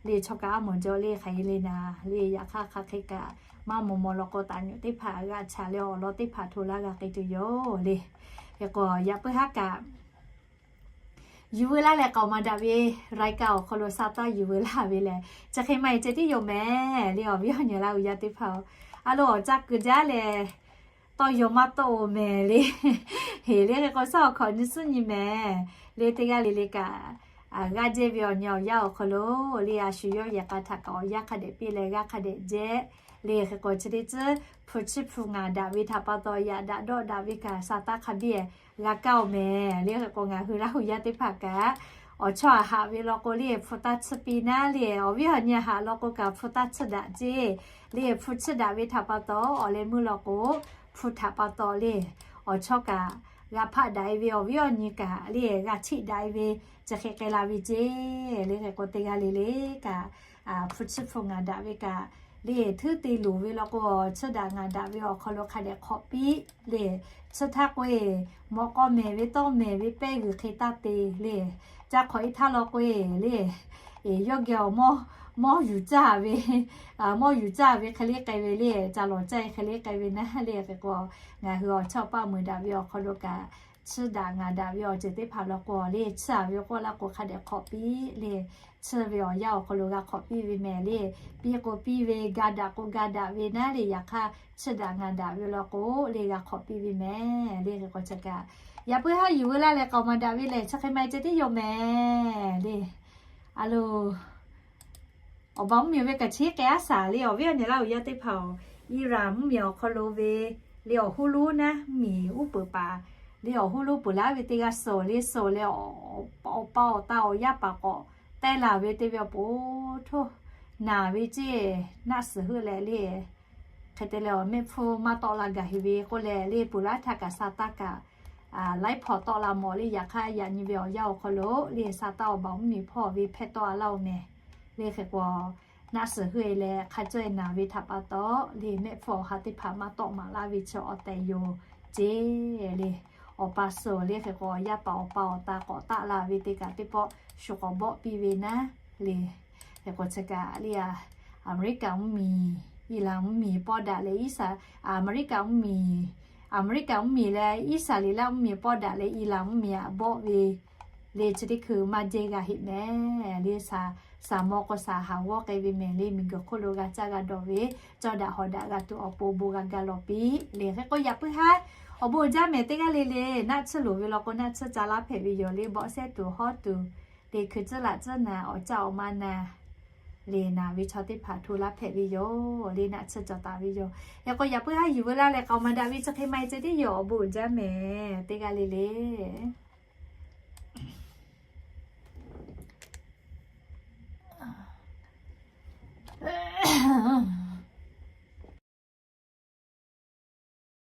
le chaw kaꞈ a mawˬ jaw le hk'aˬ hk'e le naˍ le yaꞈ hk'aˇ hk'aˬ hk'e kaꞈ maˇ mawˬ mawˬ law k'o taˍ nyuꞈ teˇ hpaˍ g'a chaꞈ leh awˬ lawn teˇ hpaˍ hto laˇ g'a k'ai tuˬ yoˬ le. Hk'e k'o yaꞈ puiˉ haˉ kaꞈ yuˬ veu laˇ leh k'aoˍ maˍ daꞈ ve รายการ awˬ hk'aw lo sa taˆ yuˬ veu laˇ ve lehˬ chi hk'e maˇ heˆ ceh tiˉ yoˬ mehˍ le awˬ viˉ awˬ nyi Laˇ huˍ yaˇ teˇ hpaˍ-oˬ, a lo awˬ caˇ kuiˬ jaˇ leh tawˇ yaw maˇ tawˆ-oˬ mehˍ le. Heˍ le hk'e k'o shaˉ awˬ hkawꞈ nyi suhˉ nyi mehˍ le teˇ g'aˇ le le kaꞈ g'aˇ jehˇ ve awˬ nyi awˬ yanˇ awˬ hk'aw lo le a shu yawˇ yehˬ k'a htaꞈ kaꞈ awˬ yanˇ hk'a dehꞈ piˇ leh g'aˇ hk'a dehꞈ jehˇ le hk'e k'o chi teˇ tcuhˉ hpu chiˇ hpu ngaˍ daꞈ ve htaꞈ pa taw yaꞈ daꞈ dawˆ daꞈ ve kaꞈ sa taˆ hk'a biˇ g'a kaˇ-oˬ mehˍ le hk'e k'o ngaˬ hui Laˇ huˍ yaˇ teˇ hpaˍ kaꞈ awˬ chawˇ a haꞈ ve law k'o le hpu taˇ tsuhˇ piˇ naˉ le awˬ viˉ awˬ nyi a haꞈ law k'o kaꞈ hpu taˇ tsuhˇ daꞈ ceˇ le hpu chiˇ daꞈ ve htaꞈ pa taw awˬ leh meuˇ law k'o hpu htaꞈ pa taw le awˬ chawˇ kaꞈ g'a hpaˆ daꞈ e ve awˬ viˉ awˬ nyi kaꞈ le g'a chiˆ daꞈ e ve chi hk'e k'ai la ve ceˇ le hk'e k'o teˇ g'aˇ le le kaꞈ hpu chiˇ hpu ngaˍ daꞈ ve kaꞈ le htuˉ te loˍ ve law k'o chiˇ daꞈ ngaˍ daꞈ ve awˬ hk'aw lo hk'a dehꞈ hk'awꞈ piˇ le. Chi htaˇ k'o e mawꞈ k'aw mehˍ ve tawˇ mehˍ ve pehˇ g'uiˬ hk'e taˇ te le. Ca hk'awꞈ e htaˇ law k'o e le yawˇ geh awˬ mawˇ yuˬ caˇ ve mawˇ yuˬ caˇ ve hk'e le k'ai ve le ca lawˬ caˇ e hk'e le k'ai ve naˉ le hk'e k'o ngaˬ hui awˬ chawˇ paˆ meuˍ daꞈ ve awˬ hk'aw lo kaꞈ chiˇ daꞈ ngaˍ daꞈ ve awˬ ceuˬ teˇ hpaˍ law k'o le chiˇ a ve k'oˆ laˇ k'o hk'a dehꞈ hk'awꞈ piˇ le. Chiˇ ve awˬ yanˇ awˬ hk'aw lo g'a hk'awꞈ piˇ ve mehˍ le. Piˇ k'o piˇ ve ga daꞈ k'o ga daꞈ ve naˉ le yaꞈ hk'aˇ chiˇ daꞈ ngaˍ daꞈ ve law k'o le g'a hk'awꞈ piˇ ve mehˍ le hk'e k'o chi kaꞈ yaꞈ puiˉ haˉ yuˬ veu laˇ leh k'aoˍ maˍ daꞈ ve lehˬ chi hk'e maˇ heˆ ceh tiˉ yoˬ mehˍ le. A lo awˬ baˬ mvuhˇmiˬ ve kaꞈ chi k'ai aˉ shaˍ le awˬ viˉ awˬ nyi Laˇ huˍ yaˇ teˇ hpaˍ-oˬ, Iˉraˍ mvuhˇmiˬ awˬ hk'aw lo ve le awˬ hoˉ lonˉ naˉ mvuhˇmiˬ uˉ peunˍ paˍ le awˬ hoˉ lonˉ peuˬ laˇ ve teˇ g'aˇ suh le suh leh awˬ pa awˬ ta awˬ yaˇ paˍ k'awꞈ teh laˬ ve teˇ ve awˬ po htoˇ naˍ ve ceˇ naˆ suhˍ heuˆ leh le hk'e te leh awˬ mehˆ hpfuhˇ maˇ tawˆ la gaˬ heˍ ve k'oˆ leh le peuˬ laˇ htaˇ kaꞈ sa taˇ kaꞈ laiˉ hpaw tawˆ la mawˬ le. Yaꞈ hk'aˇ yaꞈ nyi ve awˬ yanˇ awˬ hk'aw lo le sa taˇ awˬ baˬ mvuhˇmiˬ hpawˇ ve hpehˇ tawˆ a laˇ-oˬ mehˍ le hk'e k'o naˆ suhˍ heuˆ e leh hk'a caweh naˍ ve htaꞈ pa taw le mehˆ hpfuhˇ awˬ ha teˇ hpaˍ maˇ tawˆ maˍ laˇ ve chi awˬ tehˬ yoˬ ceˇ le. Awˬ pa suh le hk'e k'o yaˇ paˍ awˬ pa awˬ ta k'awꞈ taˆ la ve teˇ kaꞈ teˇ pawˆ shu k'awꞈ bawˆ piˇ ve naˉ le. Hk'e k'o chi kaꞈ le Aˍmeˍriˆkaˍ mvuhˇmiˬ, Iˉlaˍ mvuhˇmiˬ pawˇ daꞈ leh Iˉsaˍ, Aˍmeˍriˆkaˍ mvuhˇmiˬ, Aˍmeˍriˆkaˍ mvuhˇmiˬ leh Iˉsaˍreˍlaˆ mvuhˇmiˬ pawˇ daꞈ leh Iˉlaˍ mvuhˇmiˬ aꞈ bawˆ ve le chi teˇ hkui maˇ jehˇ g'a heˆ mehˍ le. Saˍ maw k'o saˍ haˍ g'awˇ k'ai ve mehˍ le. Miˬguiˬ hk'oˆ lo g'a caˇ g'a dawˬ ve cawˇ daꞈ hawˍ daꞈ g'a tuˬ awˬ pon bon g'a ga lawˬ piˇ le. Hk'e k'o yaꞈ puiˉ haˉ awˬ bon uiˍ jaˇ mehˍ teˇ g'aˇ le le naˆ tsuhˇ loˍ ve law k'o naˆ tsuhˇ ca laˇ hpehꞈ ve yoˬ le. Bawˆ sehˉ tuˬ hawˉ tuˬ le hkui tcuhˉ laꞈ tcuhˉ naˍ awˬ caˇ awˬ ma naˍ le naˍ ve chaw teˇ hpaˍ hto laˇ hpehꞈ ve yoˬ le. Naˆ tsuhˇ cawˬ taˍ ve yoˬ. Hk'e k'o yaꞈ puiˉ haˉ yuˬ veu laˇ leh k'aoˍ maˍ daꞈ ve chi hk'e maˇ heˆ ceh tiˉ yoˬ awˬ bon uiˍ jaˇ mehˍ teˇ g'aˇ le le.